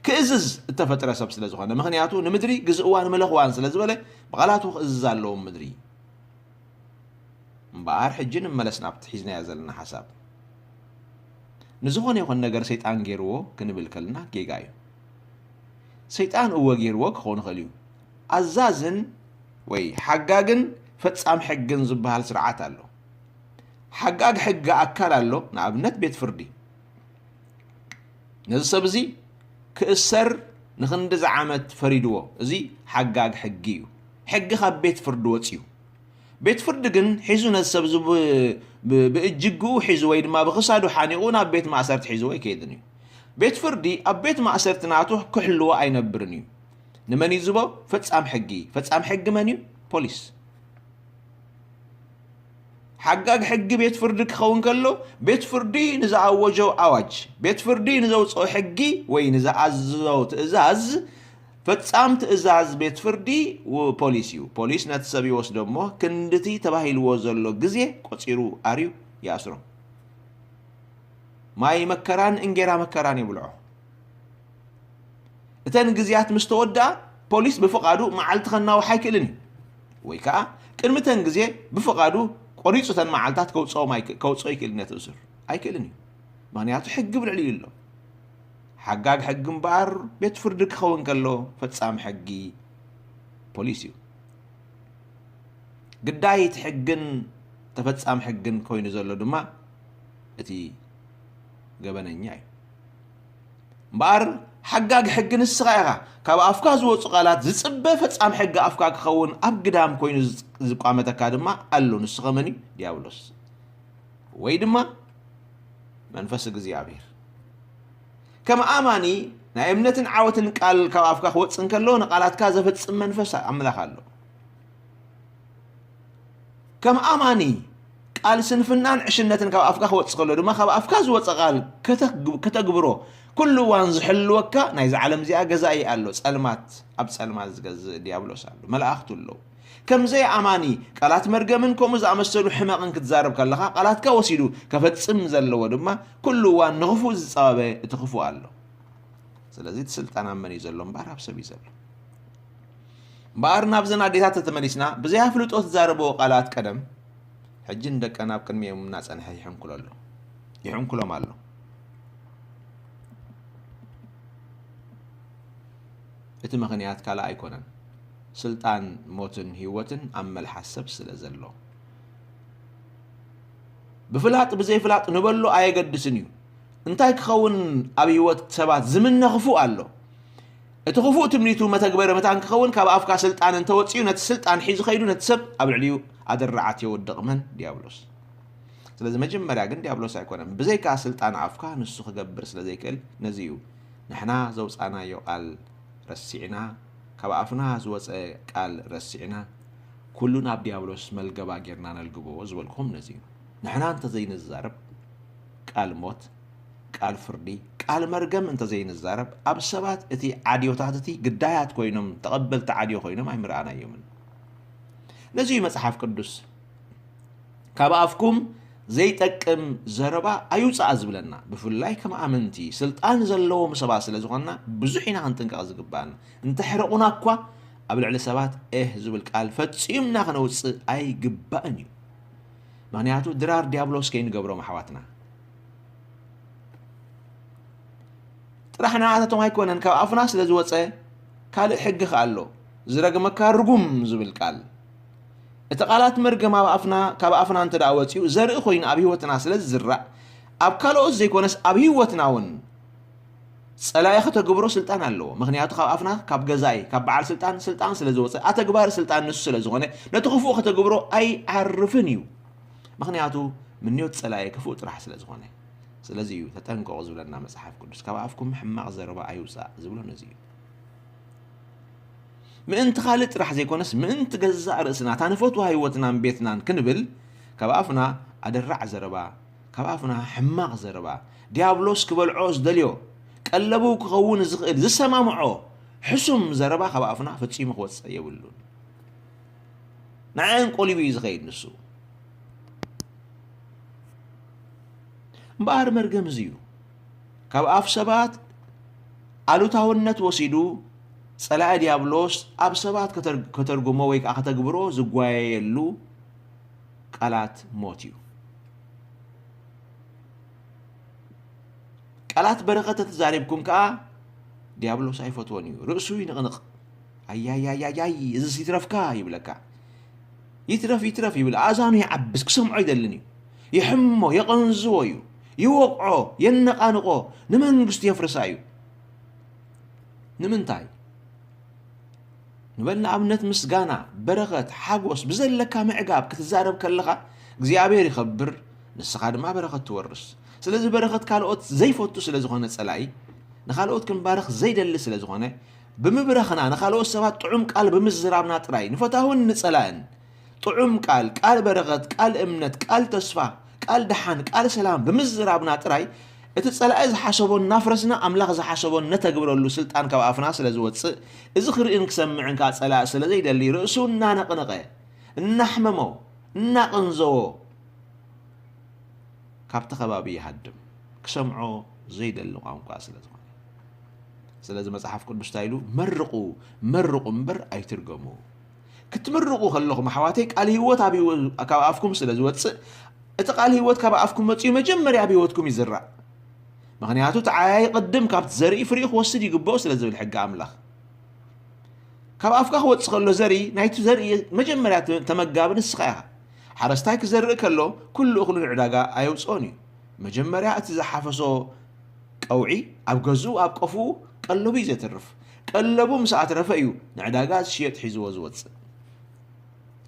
ክእዝዝ እተፈጥረ ሰብ ስለ ዝኾነ፣ ምኽንያቱ ንምድሪ ግዝእዋን ምለኽዋን ስለ ዝበለ፣ ብቓላቱ ክእዝዝ ኣለዎ ምድሪ። እምበኣር ሕጂ ንመለስ ናብቲ ሒዝናዮ ዘለና ሓሳብ። ንዝኾነ ይኹን ነገር ሰይጣን ገይርዎ ክንብል ከለና ጌጋ እዩ። ሰይጣን እወ ገይርዎ ክኸውን ይኽእል እዩ። ኣዛዝን ወይ ሓጋግን ፈጻም ሕግን ዝበሃል ስርዓት ኣሎ። ሓጋግ ሕጊ ኣካል ኣሎ፣ ንኣብነት ቤት ፍርዲ። ነዚ ሰብ እዚ ክእሰር ንኽንድዚ ዓመት ፈሪድዎ። እዚ ሓጋግ ሕጊ እዩ። ሕጊ ካብ ቤት ፍርዲ ወጺኡ። ቤት ፍርዲ ግን ሒዙ ነዚ ሰብ እዚ ብ-፣ ብ-፣ ብእጅግኡ ሒዙ ወይ ድማ ብኽሳዱ ሓኒቑ ናብ ቤት ማእሰርቲ ሒዝዎ ኣይከይድን እዩ። ቤት ፍርዲ ኣብ ቤት ማእሰርቲ ናቱ ክሕልዎ ኣይነብርን እዩ። ንመን እዩ ዝቦ? ፈጻም ሕጊ። ፈጻም ሕጊ መን እዩ? ፖሊስ። ሓጋግ ሕጊ ቤት ፍርዲ ክኸውን ከሎ፣ ቤት ፍርዲ ንዝኣወጆ ኣዋጅ፣ ቤት ፍርዲ ንዘውጽኦ ሕጊ ወይ ንዝኣዝዞ ትእዛዝ፣ ፈጻም ትእዛዝ ቤት ፍርዲ ው-፣ ፖሊስ እዩ። ፖሊስ ነቲ ሰብ ይወስዶ እሞ፣ ክንድቲ ተባሂልዎ ዘሎ ግዜ ቆጺሩ ኣርዩ ይኣስሮ። ማይ መከራን እንጌራ መከራን የብልዖ። እተን ግዜያት ምስ ተወድኣ፣ ፖሊስ ብፍቓዱ መዓልቲ ከናውሕ ኣይክእልን እዩ። ወይ ከኣ ቅድሚ እተን ግዜ ብፍቓዱ ቆሪጹ እተን መዓልታት ከውጽኦም ኣይክ-፣ ከውጽኦ ኣይክእልን ነቲ እሱር። ኣይክእልን እዩ። ምኽንያቱ ሕጊ ብልዕሊኡ ኣሎ። ሓጋግ ሕጊ እምበኣር ቤት ፍርዲ ክኸውን ከሎ ፈጻሚ ሕጊ ፖሊስ እዩ። ግዳይ እቲ ሕግን ተፈጻሚ ሕግን ኮይኑ ዘሎ ድማ እቲ ገበነኛ እዩ። እምበኣር ሓጋግ ሕጊ ንስኻ ኢኻ። ካብ ኣፍካ ዝወጹ ቃላት ዝጽበ ፈጻሚ ሕጊ ኣፍካ ክኸውን ኣብ ግዳም ኮይኑ ዝጽ-፣ ዝቋመተካ ድማ ኣሎ። ንሱ ኸመን እዩ? ዲያብሎስ። ወይ ድማ መንፈስ እግዚኣብሔር። ከም ኣማኒ ናይ እምነትን ዓወትን ቃል ካብ ኣፍካ ክወጽእ እንከሎ ንቃላትካ ዘፈጽም መንፈስ ኣምላኽ ኣሎ። ከም ኣማኒ ቃል ስንፍናን ዕሽነትን ካብ ኣፍካ ክወጽእ ከሎ ድማ ካብ ኣፍካ ዝወጸ ቃል ከተግ-፣ ከተግብሮ ኩሉ እዋን ዝሕልወካ ናይዛ ዓለም እዚኣ ገዛኢ ኣሎ። ጸልማት፣ ኣብ ጸልማት ዝገዝእ ዲያብሎስ ኣሎ። መላእኽቱ ኣለዉ። ከም ዘይኣማኒ ቃላት መርገምን ከምኡ ዝኣመሰሉ ሕመቕን ክትዛረብ ከለኻ ቃላትካ ወሲዱ ከፈጽም ዘለዎ ድማ ኩሉ እዋን ንኽፉእ ዝጸበበ እቲ ክፉእ ኣሎ። ስለዚ እቲ ስልጣን ኣብ መን እዩ ዘሎ እምበኣር ኣብ ሰብ እዩ ዘሎ። እምበኣር ናብዘን ኣዴታት ተተመሊስና ብዘይ ኣፍልጦ ትዛረብኦ ቃላት ቀደም ሕጂ ንደቀን ኣብ ቅድሚኦም እናጸንሐ ይሕንኩሎ ኣሎ፣ ይሕንኩሎም ኣሎ። እቲ ምኽንያት ካልእ ኣይኮነን። ስልጣን ሞትን ህይወትን ኣብ መልሓስ ሰብ ስለ ዘሎ። ብፍላጥ ብዘይፍላጥ ንበሎ ኣየገድስን እዩ። እንታይ ክኸውን ኣብ ህይወት ሰባት ዝምነ ክፉእ ኣሎ። እቲ ክፉእ ትምኒቱ መተግበሪ መታን ክኸውን ካብ ኣፍካ ስልጣን እንተወጺኡ ነቲ ስልጣን ሒዙ ኸይዱ ነቲ ሰብ ኣብ ልዕሊኡ ኣደራዓት የወድቕ መን? ዲያብሎስ። ስለዚ መጀመርያ ግን ዲያብሎስ ኣይኮነን። ብዘይካ ስልጣን ኣፍካ ንሱ ክገብር ስለ ዘይክእል ነዚ እዩ ንሕና ዘውጻናዮ ቃል ረሲዕና፣ ካብ ኣፍና ዝወጸ ቃል ረሲዕና፣ ኩሉ ናብ ዲያብሎስ መልገባ ጌርና ነልግቦ ዝበልኩም ነዚ እዩ። ንሕና እንተዘይንዛረብ፣ ቃል ሞት፣ ቃል ፍርዲ፣ ቃል መርገም እንተዘይንዛረብ፣ ኣብ ሰባት እቲ ዓድዮታት እቲ ግዳያት ኮይኖም፣ ተቐበልቲ ዓድዮ ኮይኖም ኣይምረኣናዮምን። ነዚ እዩ መጽሓፍ ቅዱስ ካብ ኣፍኩም ዘይጠቅም ዘረባ ኣይውጻእ ዝብለና። ብፍላይ ከም ኣመንቲ ስልጣን ዘለዎም ሰባት ስለ ዝኾንና ብዙሕ ኢና ክንጥንቀቕ ዝግባኣና። እንተሕረቑና እኳ ኣብ ልዕሊ ሰባት ኤህ ዝብል ቃል ፈጺምና ክነውጽእ ኣይግባእን እዩ። ምኽንያቱ ድራር ዲያብሎስ ከይንገብሮም ኣሕዋትና። ጥራሕ ንዓታቶም ኣይኮነን፣ ካብ ኣፍና ስለ ዝወጸ ካልእ ሕጊ ከኣ ኣሎ። ዝረግመካ ርጉም ዝብል ቃል። እቲ ቃላት መርገም ኣብ ኣፍና፣ ካብ ኣፍና እንተ ደኣ ወጺኡ ዘርኢ ኮይኑ ኣብ ህይወትና ስለ ዝዝራእ፣ ኣብ ካልኦት ዘይኮነስ ኣብ ህይወትና እውን ጸላኢ ከተግብሮ ስልጣን ኣለዎ። ምኽንያቱ ካብ ኣፍና ካብ ገዛኢ፣ ካብ በዓል ስልጣን፣ ስልጣን ስለ ዝወጸ፣ ኣተግባሪ ስልጣን ንሱ ስለ ዝኾነ፣ ነቲ ክፉእ ከተግብሮ ኣይዓርፍን እዩ። ምኽንያቱ ምንዮት ጸላኢ ክፉእ ጥራሕ ስለ ዝኾነ። ስለዚ እዩ ተጠንቀቑ ዝብለና መጽሓፍ ቅዱስ። ካብ ኣፍኩም ሕማቕ ዘረባ ኣይውጻእ ዝብሎ ነዚ እዩ። ምእንቲ ካልእ ጥራሕ ዘይኮነስ፣ ምእንቲ ገዛእ ርእስና፣ እታ ንፈትዋ ህይወትናን ቤትናን ክንብል፣ ካብ ኣፍና ኣደራዕ ዘረባ፣ ካብ ኣፍና ሕማቕ ዘረባ፣ ዲያብሎስ ክበልዖ ዝደልዮ፣ ቀለቡ ክኸውን ዝኽእል፣ ዝሰማምዖ ሕሱም ዘረባ ካብ ኣፍና ፈጺሙ ክወጽእ የብሉን። ንዓን ቆሊቡ እዩ ዝኸይድ ንሱ። እምበኣር መርገም እዚ እዩ። ካብ ኣፍ ሰባት ኣሉታውነት ወሲዱ፣ ጸላኢ ዲያብሎስ ኣብ ሰባት ከተር-፣ ከተርጉሞ ወይ ከኣ ከተግብሮ ዝጓየየሉ ቃላት ሞት እዩ። ቃላት በረኸት ተተዛሪብኩም ከኣ ዲያብሎስ ኣይፈትዎን እዩ። ርእሱ ይንቕንቕ። ኣያያያያይ፣ እዝስ ይትረፍካ ይብለካ። ይትረፍ፣ ይትረፍ ይብል። ኣእዛኑ ይዓብስ፣ ክሰምዖ ኣይደልን እዩ። ይሕሞ፣ የቐንዝዎ እዩ። ይወቕዖ፣ የነቓንቖ፣ ንመንግስቱ የፍርሳ እዩ። ንምንታይ? ንበል ንኣብነት ምስጋና፣ በረኸት፣ ሓጎስ ብዘለካ ምዕጋብ ክትዛረብ ከለኻ እግዚኣብሔር ይኸብር፣ ንስኻ ድማ በረኸት ትወርስ። ስለዚ በረኸት ካልኦት ዘይፈቱ ስለ ዝኾነ ጸላኢ፣ ንኻልኦት ክንባርኽ ዘይደሊ ስለ ዝኾነ፣ ብምብራኽና ንኻልኦት ሰባት ጥዑም ቃል ብምዝራብና ጥራይ ንፈታውን ንጸላእን ጥዑም ቃል፣ ቃል በረኸት፣ ቃል እምነት፣ ቃል ተስፋ፣ ቃል ደሓን፣ ቃል ሰላም ብምዝራብና ጥራይ እቲ ጸላኢ ዝሓሰቦ እናፍረስና ኣምላኽ ዝሓሰቦ እነተግብረሉ ስልጣን ካብ ኣፍና ስለ ዝወጽእ፣ እዚ ክርእን ክሰምዕን ከኣ ጸላኢ ስለ ዘይደሊ ርእሱ እናነቕነቐ፣ እናሕመሞ፣ እናቐንዘዎ ካብቲ ከባቢ ይሃድም። ክሰምዖ ዘይደሊ ቋንቋ ስለ ዝኾነ። ስለዚ መጽሓፍ ቅዱስ እንታይ ኢሉ? መርቑ፣ መርቑ እምበር ኣይትርገሙ። ክትምርቑ ከለኹም ኣሕዋተይ ቃል ህይወት ኣብ ህይወ-፣ ካብ ኣፍኩም ስለ ዝወጽእ፣ እቲ ቃል ህይወት ካብ ኣፍኩም መጺኡ መጀመርያ ኣብ ህይወትኩም ይዝራእ። ምኽንያቱ እቲ ዓያዪ ቅድም ካብቲ ዘርኢ ፍሪኡ ክወስድ ይግብኦ ስለ ዝብል ሕጊ ኣምላኽ። ካብ ኣፍካ ክወጽእ ከሎ ዘርኢ፣ ናይቲ ዘርኢ መጀመርያ ተ-፣ ተመጋቢ ንስኻ ኢኻ። ሓረስታይ ክዘርእ ከሎ ኩሉ እኽሉ ንዕዳጋ ኣየውጽኦን እዩ። መጀመርያ እቲ ዝሓፈሶ ቀውዒ ኣብ ገዝኡ፣ ኣብ ቆፍኡ ቀለቡ እዩ ዘትርፍ። ቀለቡ ምስ ኣትረፈ እዩ ንዕዳጋ ዝሽየጥ ሒዝዎ ዝወጽእ።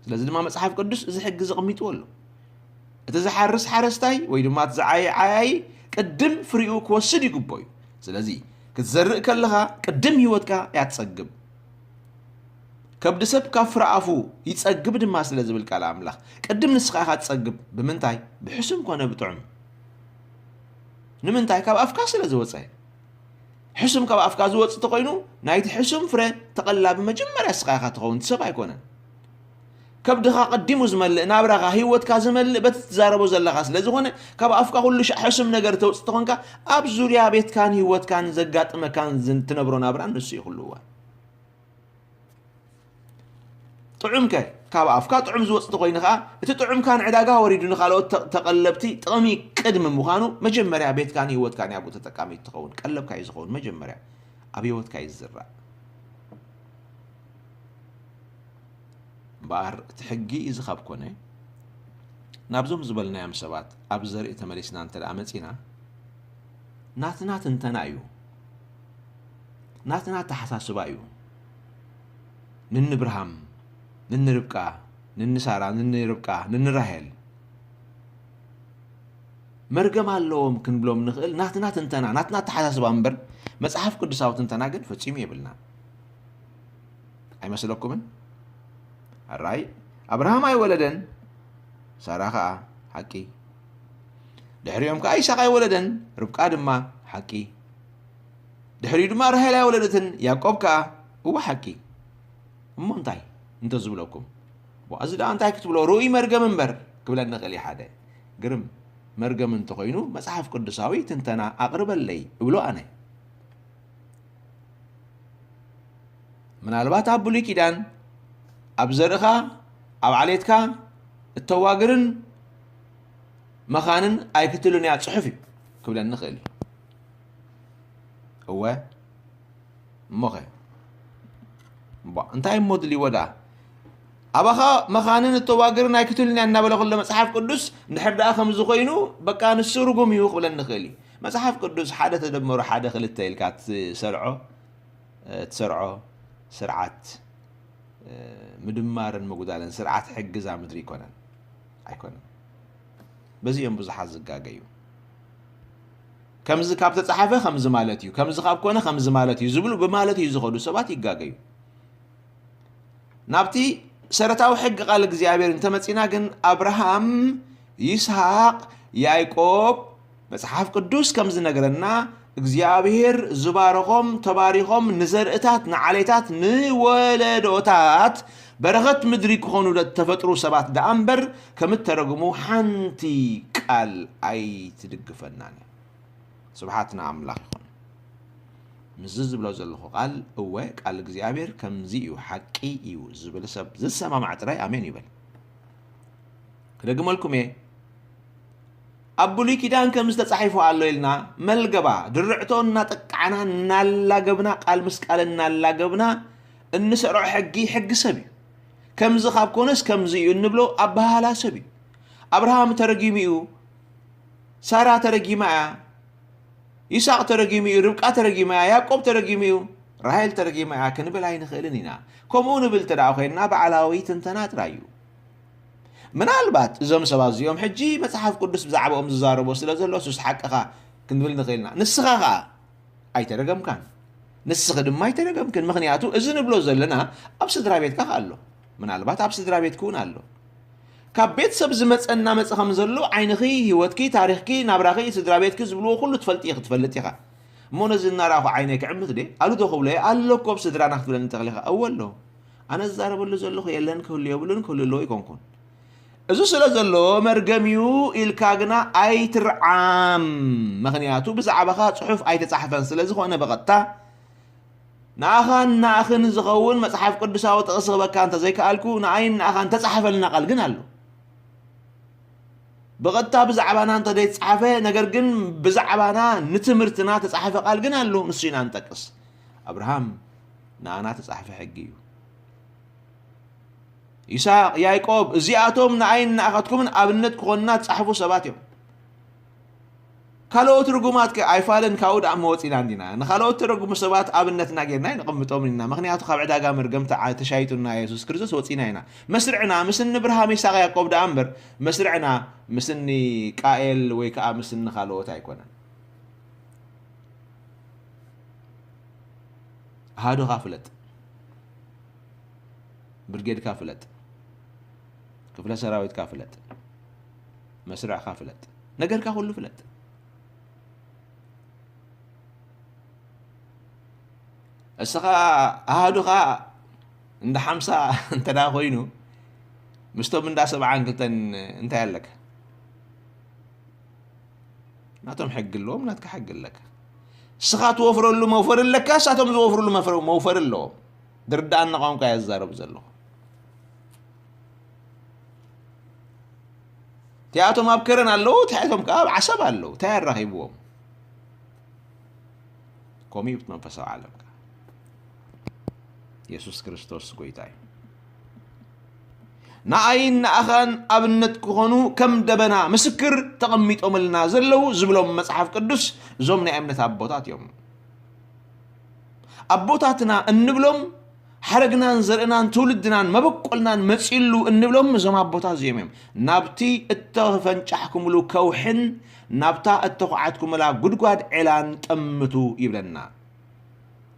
ስለዚ ድማ መጽሓፍ ቅዱስ እዚ ሕጊ ዘቐሚጥዎ ኣሎ። እቲ ዝሓርስ ሓረስታይ ወይ ድማ እቲ ዝዓየ ዓያዪ ቅድም ፍሪኡ ክወስድ ይግቦ እዩ። ስለዚ ክትዘርእ ከለኻ ቅድም ህይወትካ እያ ትጸግብ። ከብዲ ሰብ ካብ ፍረ ኣፉ ይጸግብ ድማ ስለ ዝብል ቃል ኣምላኽ፣ ቅድም ንስኻ ኢኻ ትጸግብ። ብምንታይ? ብሕሱም ኮነ ብጥዑም። ንምንታይ? ካብ ኣፍካ ስለ ዝወጸ። ሕሱም ካብ ኣፍካ ዝወጽእ ተኾይኑ፣ ናይቲ ሕሱም ፍረ ተቐላቢ መጀመርያ ንስኻ ኢኻ ትኸውን፣ እቲ ሰብ ኣይኮነን። ከብድኻ ቀዲሙ ዝመልእ፣ ናብራኻ፣ ህይወትካ ዝመልእ በቲ ትዛረቦ ዘለኻ ስለ ዝኾነ፣ ካብ ኣፍካ ኩሉ ሻዕ ሕሱም ነገር ተውጽእ ተኾንካ፣ ኣብ ዙርያ ቤትካን ህይወትካን ዘጋጥመካን ዝን-፣ ትነብሮ ናብራን ንሱ እዩ ኩሉ እዋን። ጥዑምከ? ካብ ኣፍካ ጥዑም ዝወጽእ ተኾይኑ ኸኣ፣ እቲ ጥዑምካ ንዕዳጋ ወሪዱ ንኻልኦት ተ-፣ ተቐለብቲ ጥቕሚ ቅድሚ ምዃኑ፣ መጀመርያ ቤትካን ህይወትካን እዩ ኣብኡ ተጠቃሚ ትኸውን። ቀለብካ እዩ ዝኸውን መጀመርያ። ኣብ ህይወትካ እዩ ዝዝራእ። እምበኣር እቲ ሕጊ እዚ ካብ ኮነ፣ ናብዞም ዝበልናዮም ሰባት ኣብ ዘርኢ ተመሊስና እንተ ደኣ መጺና፣ ናትና ትንተና እዩ። ናትና ኣተሓሳስባ እዩ። ንንብርሃም፣ ንንርብቃ፣ ንንሳራ፣ ንንርብቃ፣ ንንራሄል መርገም ኣለዎም ክንብሎም ንኽእል ናትና ትንተና፣ ናትና ኣተሓሳስባ እምበር፣ መጽሓፍ ቅዱሳዊ ትንተና ግን ፈጺሙ የብልና። ኣይመስለኩምን? ኣራይ፣ ኣብርሃም ኣይወለደን፣ ሳራ ኸኣ ሓቂ። ድሕሪኦም ከኣ ይስሐቅ ኣይወለደን፣ ርብቃ ድማ ሓቂ። ድሕሪኡ ድማ ራሄል ኣይወለደትን፣ ያዕቆብ ከኣ፣ እወ ሓቂ። እሞ እንታይ እንተ ዝብለኩም? ዋ፣ እዚ ደኣ እንታይ ክትብሎ? ርኡይ መርገም እምበር ክብለኒ ይኽእል እዩ ሓደ። ግርም፣ መርገም እንተኾይኑ መጽሓፍ ቅዱሳዊ ትንተና ኣቕርበለይ እብሎ ኣነ። ምናልባት ኣብ ብሉይ ኪዳን ኣብ ዘርእኻ ኣብ ዓሌትካ እተዋግርን መኻንን ኣይክትሉን እያ ጽሑፍ እዩ ክብለኒ ይኽእል እዩ። እወ እሞኸ እቧ እንታይ እሞ ድልዎ ደኣ? ኣባኻ መኻንን እተዋግርን ኣይክትሉን እያ እናበለ ከሎ መጽሓፍ ቅዱስ፣ እንድሕር ደኣ ከምዚ ኮይኑ፣ በቃ ንሱ ርጉም እዩ ክብለኒ ይኽእል እዩ። መጽሓፍ ቅዱስ ሓደ ተደመሩ ሓደ ክልተ ኢልካ ትሰርዖ፣ ትሰርዖ ስርዓት፣ ምድማርን ምጉዳልን ስርዓት ሕጊ እዛ ምድሪ ኣይኮነን፣ ኣይኮነን። በዚ እዮም ብዙሓት ዝጋገዩ። ከምዚ ካብ ተጻሓፈ ከምዚ ማለት እዩ፣ ከምዚ ካብ ኮነ ከምዚ ማለት እዩ ዝብሉ ብማለት እዩ ዝኸዱ ሰባት ይጋገዩ። ናብቲ ሰረታዊ ሕጊ ቃል እግዚኣብሔር እንተመጺና ግን ኣብርሃም፣ ይስሐቅ፣ ያዕቆብ መጽሓፍ ቅዱስ ከም ዝነግረና እግዚኣብሔር ዝባረኾም ተባሪኾም ንዘርእታት ንዓሌታት ንወለዶታት በረኸት ምድሪ ክኾኑ ተፈጥሩ ሰባት ደኣ እምበር ከም እተረጉሙ ሓንቲ ቃል ኣይትድግፈናን እያ። ስብሓት ንኣምላኽ ይኹን። ምስዚ ዝብሎ ዘለኹ ቃል እወ ቃል እግዚኣብሔር ከምዚ እዩ ሓቂ እዩ ዝብል ሰብ ዝሰማማዕ ጥራይ ኣሜን ይበል። ክደግመልኩም እየ። ኣብ ብሉይ ኪዳን ከም ዝተጻሒፉ ኣሎ ኢልና መልገባ ድርዕቶ እናጠቃዕና እናላገብና ቃል ምስ ቃል እናላገብና እንሰርዖ ሕጊ ሕጊ ሰብ እዩ። ከምዚ ካብ ኮነስ ከምዚ እዩ እንብሎ ኣበሃህላ ሰብ እዩ። ኣብርሃም ተረጊሙ እዩ፣ ሳራ ተረጊማ እያ፣ ይስሐቅ ተረጊሙ እዩ፣ ርብቃ ተረጊማ እያ፣ ያዕቆብ ተረጊሙ እዩ፣ ራሄል ተረጊማ እያ ክንብል ኣይንኽእልን ኢና። ከምኡ ንብል እንተ ደኣ ኮይንና ባዕላዊ ትንተና ጥራይ እዩ። ምናልባት እዞም ሰባት እዚኦም ሕጂ መጽሓፍ ቅዱስ ብዛዕባኦም ዝዛረቦ ስለ ዘሎ ሱስ ሓቅኻ ክንብል ንኽእል ኢና። ንስኻ ኸኣ ኣይተረገምካን። ንስኺ ድማ ኣይተረገምክን። ምኽንያቱ እዚ ንብሎ ዘለና ኣብ ስድራ ቤትካ ከኣ ኣሎ። ምናልባት ኣብ ስድራ ቤትኪ እውን ኣሎ። ካብ ቤተሰብ ዝመጸ እናመጸ ከም ዘሎ ዓይንኺ፣ ህይወትኪ፣ ታሪኽኪ፣ ናብራኺ፣ ስድራ ቤትኪ ዝብልዎ ኩሉ ትፈልጢ ኢኺ፣ ትፈልጥ ኢኻ። እሞ ነዚ እናረኣኹ ዓይነይ ክዕምት ድየ? ኣሉ ዶ ክብሎ እየ? ኣሎ እኮ ኣብ ስድራና ክትብለኒ እንተኽሊኻ፣ እወ ኣሎ። ኣነ ዝዛረበሉ ዘለኹ የለን፣ ክህሉ የብሉን፣ ክህሉ ኣለዎ ኣይኮንኩን። እዚ ስለ ዘሎ መርገም እዩ ኢልካ ግና ኣይትርዓም። ምኽንያቱ ብዛዕባኻ ጽሑፍ ኣይተጻሕፈን ስለ ዝኾነ ብቐጥታ ንኣኻን ንኣኽን ዝኸውን መጽሓፍ ቅዱሳዊ ጥቕሲ ክበካ እንተዘይከኣልኩ፣ ንኣይን ንኣኻን ተጻሕፈልና ቃል ግን ኣሎ። ብቐጥታ ብዛዕባና እንተ ዘይተጻሕፈ፣ ነገር ግን ብዛዕባና ንትምህርትና ተጻሕፈ ቃል ግን ኣሎ። ንሱ ኢና ንጠቅስ። ኣብርሃም ንኣና ተጻሕፈ ሕጊ እዩ። ይስሐቅ፣ ያዕቆብ፣ እዚኣቶም ንኣይን ንኣኻትኩምን ኣብነት ክኾኑና ዝጸሓፉ ሰባት እዮም። ካልኦት ርጉማት ከ ኣይፋልን ካብኡ ደኣ እሞ ወጺና እንዲና። ንኻልኦት ተረጉሙ ሰባት ኣብነትና ጌርና ኣይነቐምጦምን ኢና። ምኽንያቱ ካብ ዕዳጋ መርገም ተዓ-፣ ተሻይጡና የሱስ ክርስቶስ ወጺና ኢና። መስርዕና ምስ እኒ ብርሃም፣ ይስሐቅ፣ ያዕቆብ ደኣ እምበር መስርዕና ምስ እኒ ቃኤል ወይ ከኣ ምስ እኒ ካልኦት ኣይኮነን። ኣሃዱኻ ፍለጥ። ብርጌድካ ፍለጥ። ክፍለ ሰራዊትካ ፍለጥ። መስርዕካ ፍለጥ። ነገርካ ኩሉ ፍለጥ። እስኻ ኣሃዱኻ እንዳ ሓምሳ እንተ ደኣ ኮይኑ ምስቶም እንዳ ሰብዓን ክልተን እንታይ ኣለካ? ናቶም ሕጊ ኣለዎም፣ ናትካ ሕጊ ኣለካ። እስኻ ትወፍረሉ መውፈሪ ኣለካ፣ እሳቶም ዝወፍርሉ መፍረ-፣ መውፈሪ ኣለዎም። ድርዳኣና ቋንቋ እየ ዝዛረብ ዘለኹ። እቲኣቶም ኣብ ከረን ኣለዉ፣ እቲኣቶም ከኣ ኣብ ዓሰብ ኣለዉ። እንታይ ኣራኺብዎም? ከምኡ እዩ እቲ መንፈሳዊ ዓለም ከኣ። የሱስ ክርስቶስ ጐይታ እዩ። ንኣይን ንኣኻን ኣብነት ክኾኑ ከም ደበና ምስክር ተቐሚጦምልና ዘለዉ ዝብሎም መጽሓፍ ቅዱስ እዞም ናይ እምነት ኣቦታት እዮም። ኣቦታትና እንብሎም ሓረግናን ዘርእናን ትውልድናን መበቆልናን መጺሉ እንብሎም እዞም ኣቦታት እዚኦም እዮም። ናብቲ እተፈንጫሕኩምሉ ከውሕን ናብታ እተኹዓትኩምላ ጉድጓድ ዔላን ጠምቱ ይብለና።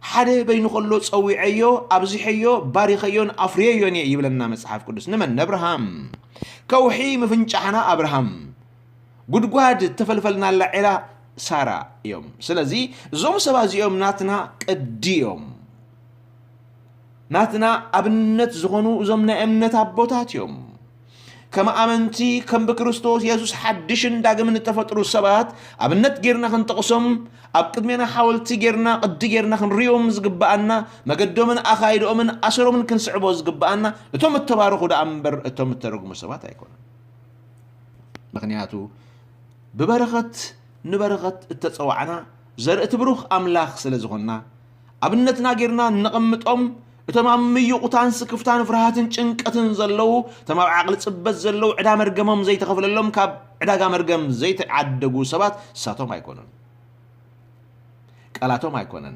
ሓደ በይኑ ከሎ ጸዊዐዮ፣ ኣብዚሐዮ፣ ባሪኸዮን ኣፍርየዮን እየ ይብለና መጽሓፍ ቅዱስ። ንመን? ነብርሃም። ከውሒ ምፍንጫሕና ኣብርሃም፣ ጉድጓድ እተፈልፈልናላ ዔላ ሳራ እዮም። ስለዚ እዞም ሰባት እዚኦም ናትና ቅዲ እዮም። ናትና ኣብነት ዝኾኑ እዞም ናይ እምነት ኣቦታት እዮም። ከም ኣመንቲ፣ ከም ብክርስቶስ የሱስ ሓድሽን ዳግምን እተፈጥሩ ሰባት ኣብነት ጌርና ክንጠቕሶም፣ ኣብ ቅድሜና ሓወልቲ ጌርና፣ ቅዲ ጌርና ክንርእዮም ዝግብኣና፣ መገዶምን ኣኻይድኦምን ኣሰሮምን ክንስዕቦ ዝግብኣና እቶም እተባረኹ ደኣ እምበር እቶም እተረግሙ ሰባት ኣይኮኑን። ምኽንያቱ ብበረኸት ንበረኸት እተጸዋዕና ዘርእቲ ብሩኽ ኣምላኽ ስለ ዝኾንና፣ ኣብነትና ጌርና እነቐምጦም እቶም ኣብ ምይቑታን ስክፍታን ፍርሃትን ጭንቀትን ዘለዉ፣ እቶም ኣብ ዓቕሊ ጽበት ዘለዉ፣ ዕዳ መርገሞም ዘይተኸፍለሎም፣ ካብ ዕዳጋ መርገም ዘይተዓደጉ ሰባት እሳቶም ኣይኮኑን። ቃላቶም ኣይኮነን።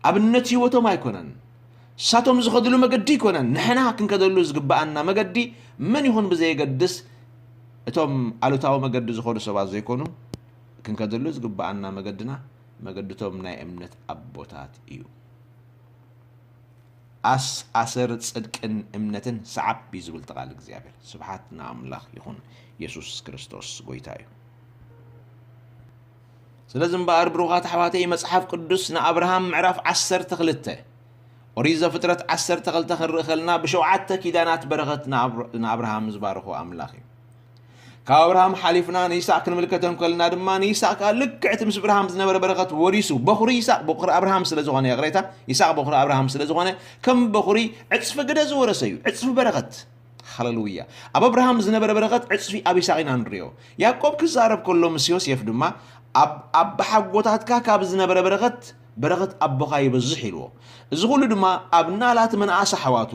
ኣብነት ህይወቶም ኣይኮነን። እሳቶም ዝኸድሉ መገዲ ኣይኮነን። ንሕና ክንከደሉ ዝግብኣና መገዲ መን ይኹን ብዘየገድስ፣ እቶም ኣሉታዊ መገዲ ዝኸዱ ሰባት ዘይኮኑ፣ ክንከደሉ ዝግብኣና መገድና፣ መገድቶም ናይ እምነት ኣቦታት እዩ። ኣስ-፣ ኣሰር ጽድቅን እምነትን ሰዓብ እዩ ዝብል እቲ ቃል እግዚኣብሔር። ስብሓት ንኣምላኽ ይኹን። የሱስ ክርስቶስ ጎይታ እዩ። ስለዚ እምበኣር ብሩኻት ኣሕዋተይ፣ መጽሓፍ ቅዱስ ንኣብርሃም ምዕራፍ ዓሰርተ ክልተ፣ ኦሪት ዘፍጥረት ዓሰርተ ክልተ ክንርኢ ከለና ብሸውዓተ ኪዳናት በረኸት ንኣብር-፣ ንኣብርሃም ዝባረኾ ኣምላኽ እዩ። ካብ ኣብርሃም ሓሊፍና ንይስሐቅ ክንምልከት እንከልና ድማ፣ ንይስሐቅ ከኣ ልክዕ እቲ ምስ ኣብርሃም ዝነበረ በረኸት ወሪሱ፣ በኹሪ ይስሐቅ፣ በኹሪ ኣብርሃም ስለ ዝኾነ፣ ይቕሬታ፣ ይስሐቅ በኹሪ ኣብርሃም ስለ ዝኾነ፣ ከም በኹሪ ዕጽፊ ግደ ዝወረሰ እዩ፣ ዕጽፊ በረኸት። ሃሌሉያ። ኣብ ኣብርሃም ዝነበረ በረኸት ዕጽፊ ኣብ ይስሐቅ ኢና ንርእዮ። ያዕቆብ ክዛረብ ከሎ ምስ ዮሴፍ ድማ፣ ኣብ ኣቦሓጎታትካ ካብ ዝነበረ በረኸት፣ በረኸት ኣቦኻ ይበዝሕ ኢልዎ። እዚ ኹሉ ድማ ኣብ ናላት ምንኣስ ኣሕዋቱ፣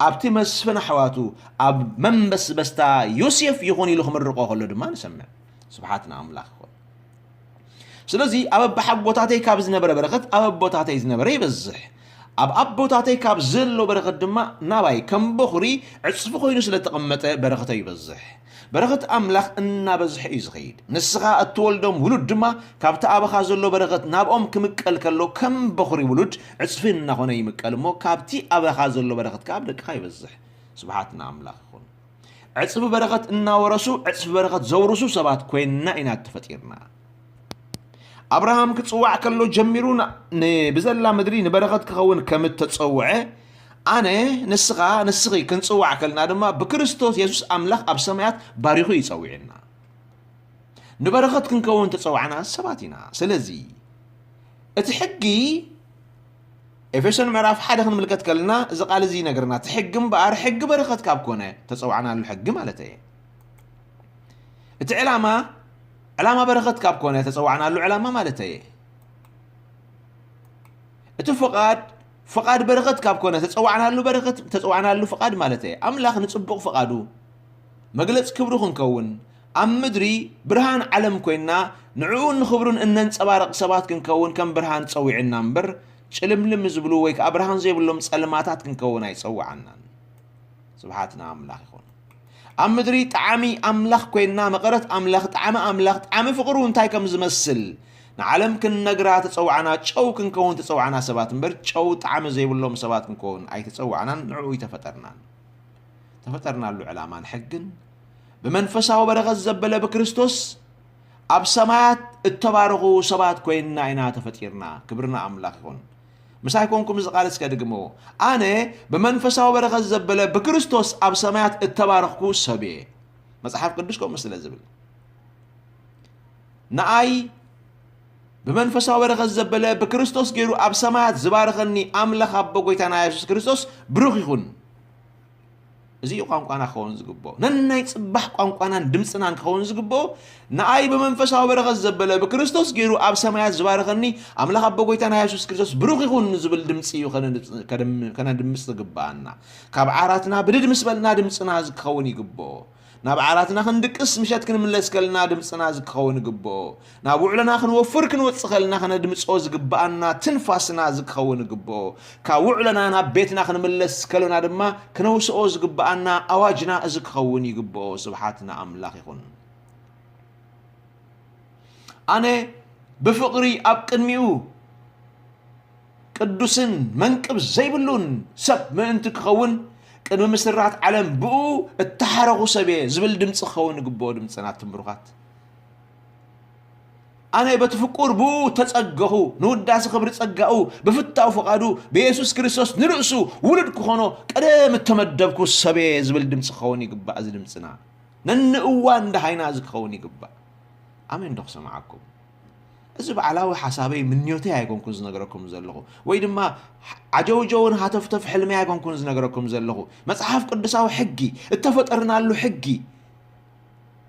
ኣብቲ መስፍን ኣሕዋቱ፣ ኣብ መንበስበስታ ዮሴፍ ይኹን ኢሉ ክምርቖ ከሎ ድማ ንሰምዕ። ስብሓት ንኣምላኽ ይኹን። ስለዚ ኣብ ኣቦሓጎታተይ ካብ ዝነበረ በረኸት ኣብ ኣቦታተይ ዝነበረ ይበዝሕ፣ ኣብ ኣቦታተይ ካብ ዘሎ በረኸት ድማ ናባይ ከም በኹሪ ዕጽፊ ኮይኑ ስለ እተቐመጠ በረኸተይ ይበዝሕ። በረኸት ኣምላኽ እናበዝሐ እዩ ዝኸይድ። ንስኻ እትወልዶም ውሉድ ድማ ካብቲ ኣባኻ ዘሎ በረኸት ናብኦም ክምቀል ከሎ ከም በኹሪ ውሉድ ዕጽፊ እናኾነ ይምቀል እሞ፣ ካብቲ ኣባኻ ዘሎ በረኸት ከኣ ኣብ ደቅኻ ይበዝሕ። ስብሓት ንኣምላኽ ይኹን። ዕጽፊ በረኸት እናወረሱ፣ ዕጽፊ በረኸት ዘውርሱ ሰባት ኮይንና ኢና ተፈጢርና። ኣብርሃም ክጽዋዕ ከሎ ጀሚሩ ን-፣ ን-፣ ብዘላ ምድሪ ንበረኸት ክኸውን ከም እተጸውዐ፣ ኣነ፣ ንስኻ፣ ንስኺ ክንጽዋዕ ከልና ድማ ብክርስቶስ የሱስ ኣምላኽ ኣብ ሰማያት ባሪኹ እዩ ጸዊዕና። ንበረኸት ክንከውን ተጸዋዕና ሰባት ኢና። ስለዚ እቲ ሕጊ፣ ኤፌሶን ምዕራፍ ሓደ ክንምልከት ከለና፣ እዚ ቃል እዚ ይነግረና። እቲ ሕጊ እምበኣር ሕጊ በረኸት ካብ ኮነ፣ ተጸዋዕናሉ ሕጊ ማለት እየ። እቲ ዕላማ፣ ዕላማ በረኸት ካብ ኮነ፣ ተጸዋዕናሉ ዕላማ ማለት እየ። እቲ ፍቓድ፣ ፍቓድ በረኸት ካብ ኮነ፣ ተጸዋዕናሉ በረኸት፣ ተጸዋዕናሉ ፍቓድ ማለት እየ። ኣምላኽ ንጽቡቕ ፍቓዱ መግለጺ ክብሩ ክንከውን፣ ኣብ ምድሪ ብርሃን ዓለም ኮይንና፣ ንዕኡን ንኽብሩን እነንጸባርቕ ሰባት ክንከውን ከም ብርሃን ጸዊዑና እምበር፣ ጭልምልም ዝብሉ ወይ ከኣ ብርሃን ዘይብሎም ጸልማታት ክንከውን ኣይጸውዓናን። ስብሓት ንኣምላኽ ይኹን። ኣብ ምድሪ ጠዓሚ ኣምላኽ ኮይንና፣ መቐረት ኣምላኽ፣ ጣዕሚ ኣምላኽ፣ ጣዕሚ ፍቕሩ እንታይ ከም ዝመስል ንዓለም ክንነግራ ተጸውዓና፣ ጨው ክንከውን ተጸውዓና ሰባት እምበር፣ ጨው ጣዕሚ ዘይብሎም ሰባት ክንከውን ኣይተጸዋዕናን፣ ንዕኡ ኣይተፈጠርናን። ተፈጠርናሉ ዕላማን ሕግን ብመንፈሳዊ በረኸት ዘበለ ብክርስቶስ ኣብ ሰማያት እተባረኹ ሰባት ኮይንና ኢና ተፈጢርና። ክብሪ ንኣምላኽ ይኹን። ምሳይ ኮንኩም እዚ ቃል እስከ ድግምዎ። ኣነ ብመንፈሳዊ በረኸት ዘበለ ብክርስቶስ ኣብ ሰማያት እተባረኽኩ ሰብ እየ። መጽሓፍ ቅዱስ ከምኡ ስለ ዝብል። ንኣይ ብመንፈሳዊ በረኸት ዘበለ ብክርስቶስ ገይሩ ኣብ ሰማያት ዝባረኸኒ ኣምላኽ ኣቦ ጎይታና የሱስ ክርስቶስ ብሩኽ ይኹን። እዚ እዩ ቋንቋና ክኸውን ዝግብኦ። ነናይ ጽባሕ ቋንቋናን ድምጽናን ክኸውን ዝግብኦ፣ ንኣይ ብመንፈሳዊ በረኸት ዘበለ፣ ብክርስቶስ ገይሩ ኣብ ሰማያት ዝባረኸኒ ኣምላኽ ኣቦ ጎይታና የሱስ ክርስቶስ ብሩኽ ይኹን ዝብል ድምጺ እዩ ከነድምጽ-፣ ከደም-፣ ከነድምጽ ዝግብኣና። ካብ ዓራትና ብድድ ምስ በልና ድምጽና እዚ ክኸውን ይግብኦ። ናብ ዓራትና ክንድቅስ ምሸት ክንምለስ ከለና ድምጽና እዚ ክኸውን ይግብኦ። ናብ ውዕሎና ክንወፍር ክንወጽእ ከለና ከነድምጾ ዝግብኣና ትንፋስና እዚ ክኸውን ይግብኦ። ካብ ውዕሎና ናብ ቤትና ክንምለስ ከለና ድማ ክነውስኦ ዝግብኣና ኣዋጅና እዚ ክኸውን ይግብኦ። ስብሓት ንኣምላኽ ይኹን። ኣነ ብፍቕሪ ኣብ ቅድሚኡ ቅዱስን መንቅብ ዘይብሉን ሰብ ምእንቲ ክኸውን ቅድሚ ምስራት ዓለም ብኡ እተሓረኹ ሰብ እየ ዝብል ድምፂ ክኸውን ይግብኦ። ድምፅና ትምሩኻት ኣነ በቲ ፍቁር ብኡ ተጸገኹ፣ ንውዳሴ ክብሪ ጸጋኡ ብፍታው ፍቓዱ ብየሱስ ክርስቶስ ንርእሱ ውሉድ ክኾኖ ቀደም እተመደብኩ ሰብየ ዝብል ድምፂ ክኸውን ይግባእ። እዚ ድምፅና ነንእዋን ደሃይና እዚ ክኸውን ይግባእ። ኣሜን ዶ ክሰምዓኩም? እዚ ባዕላዊ ሓሳበይ ምንዮተይ ኣይኮንኩን ዝነግረኩም ዘለኹ፣ ወይ ድማ ዓጀውጀውን ሃተፍተፍ ሕልመይ ኣይኮንኩን ዝነግረኩም ዘለኹ። መጽሓፍ ቅዱሳዊ ሕጊ፣ እተፈጠርናሉ ሕጊ፣